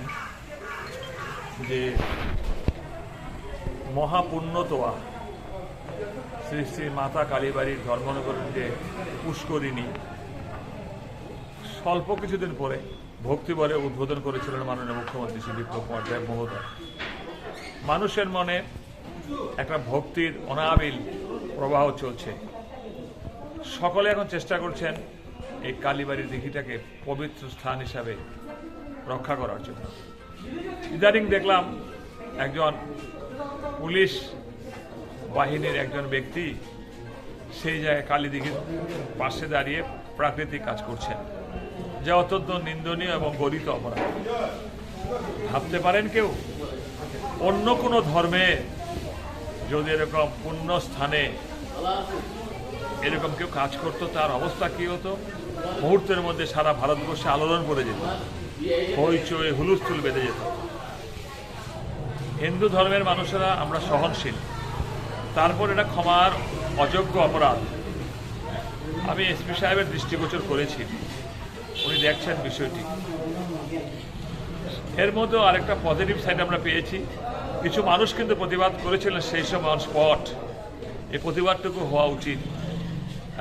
যে মহাপুণ্যতোয়া শ্রী শ্রী মাতা কালীবাড়ির ধর্মনগরের যে পুষ্করিণী, স্বল্প কিছুদিন পরে ভক্তিবরে উদ্বোধন করেছিলেন মাননীয় মুখ্যমন্ত্রী শ্রী বিপ্লব কুমার দেব মহোদয়। মানুষের মনে একটা ভক্তির অনাবিল প্রবাহ চলছে। সকলে এখন চেষ্টা করছেন এই কালীবাড়ির দিঘিটাকে পবিত্র স্থান হিসাবে রক্ষা করার জন্য। ইদানিং দেখলাম একজন পুলিশ বাহিনীর একজন ব্যক্তি সেই জায়গায় কালীদিঘির পাশে দাঁড়িয়ে প্রাকৃতিক কাজ করছেন, যা অত্যন্ত নিন্দনীয় এবং গর্হিত অপরাধ। ভাবতে পারেন কেউ, অন্য কোনো ধর্মে যদি এরকম পুণ্য স্থানে এরকম কেউ কাজ করতো, তার অবস্থা কি হতো? মুহূর্তের মধ্যে সারা ভারতবর্ষে আলোড়ন পড়ে যেত, হইচই হুলস্থুল বেঁধে যেত। হিন্দু ধর্মের মানুষেরা আমরা সহনশীল, তারপর এটা ক্ষমার অযোগ্য অপরাধ। আমি এসপি সাহেবের দৃষ্টিগোচর করেছি, উনি দেখছেন বিষয়টি। এর মধ্যেও আরেকটা পজিটিভ সাইড আমরা পেয়েছি। কিছু মানুষ কিন্তু প্রতিবাদ করেছিলেন সেই সময় অন স্পট। এই প্রতিবাদটুকু হওয়া উচিত।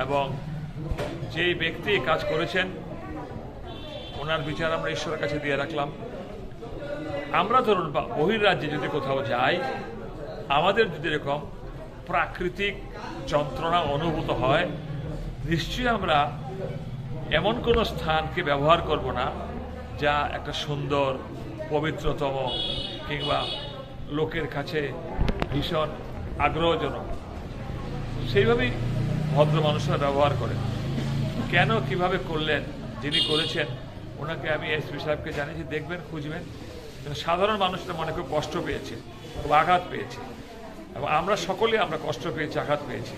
এবং যেই ব্যক্তি এই কাজ করেছেন, ওনার বিচার আমরা ঈশ্বরের কাছে দিয়ে রাখলাম। আমরা ধরুন বা বহির রাজ্যে যদি কোথাও যাই, আমাদের যদি এরকম প্রাকৃতিক যন্ত্রণা অনুভূত হয়, নিশ্চয়ই আমরা এমন কোনো স্থানকে ব্যবহার করব না যা একটা সুন্দর, পবিত্রতম কিংবা লোকের কাছে ভীষণ আগ্রহজনক। সেইভাবেই ভদ্র মানুষরা ব্যবহার করেন। কেন, কিভাবে করলেন, যিনি করেছেন, ওনাকে আমি এসপি সাহেবকে জানিয়েছি, দেখবেন, খুঁজবেন। কিন্তু সাধারণ মানুষরা মনে খুব কষ্ট পেয়েছে, খুব আঘাত পেয়েছে, এবং আমরা সকলেই আমরা কষ্ট পেয়েছি, আঘাত পেয়েছি।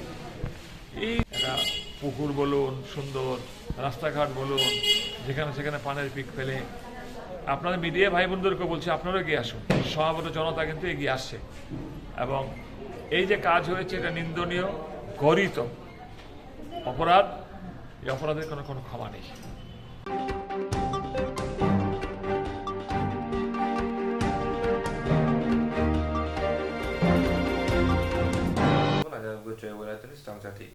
এই একটা পুকুর বলুন, সুন্দর রাস্তাঘাট বলুন, যেখানে সেখানে পানের পিক ফেলে, আপনাদের মিডিয়া ভাই বোনদেরকে বলছি, আপনারাও এগিয়ে আসুন। সমাবেত জনতা কিন্তু এগিয়ে আসছে, এবং এই যে কাজ হয়েছে, এটা নিন্দনীয়, ঘোরিত অপরাধ। এই অপরাধের কোনো কোনো ক্ষমা নেই। Wala gwi choi wala tini swtang jati.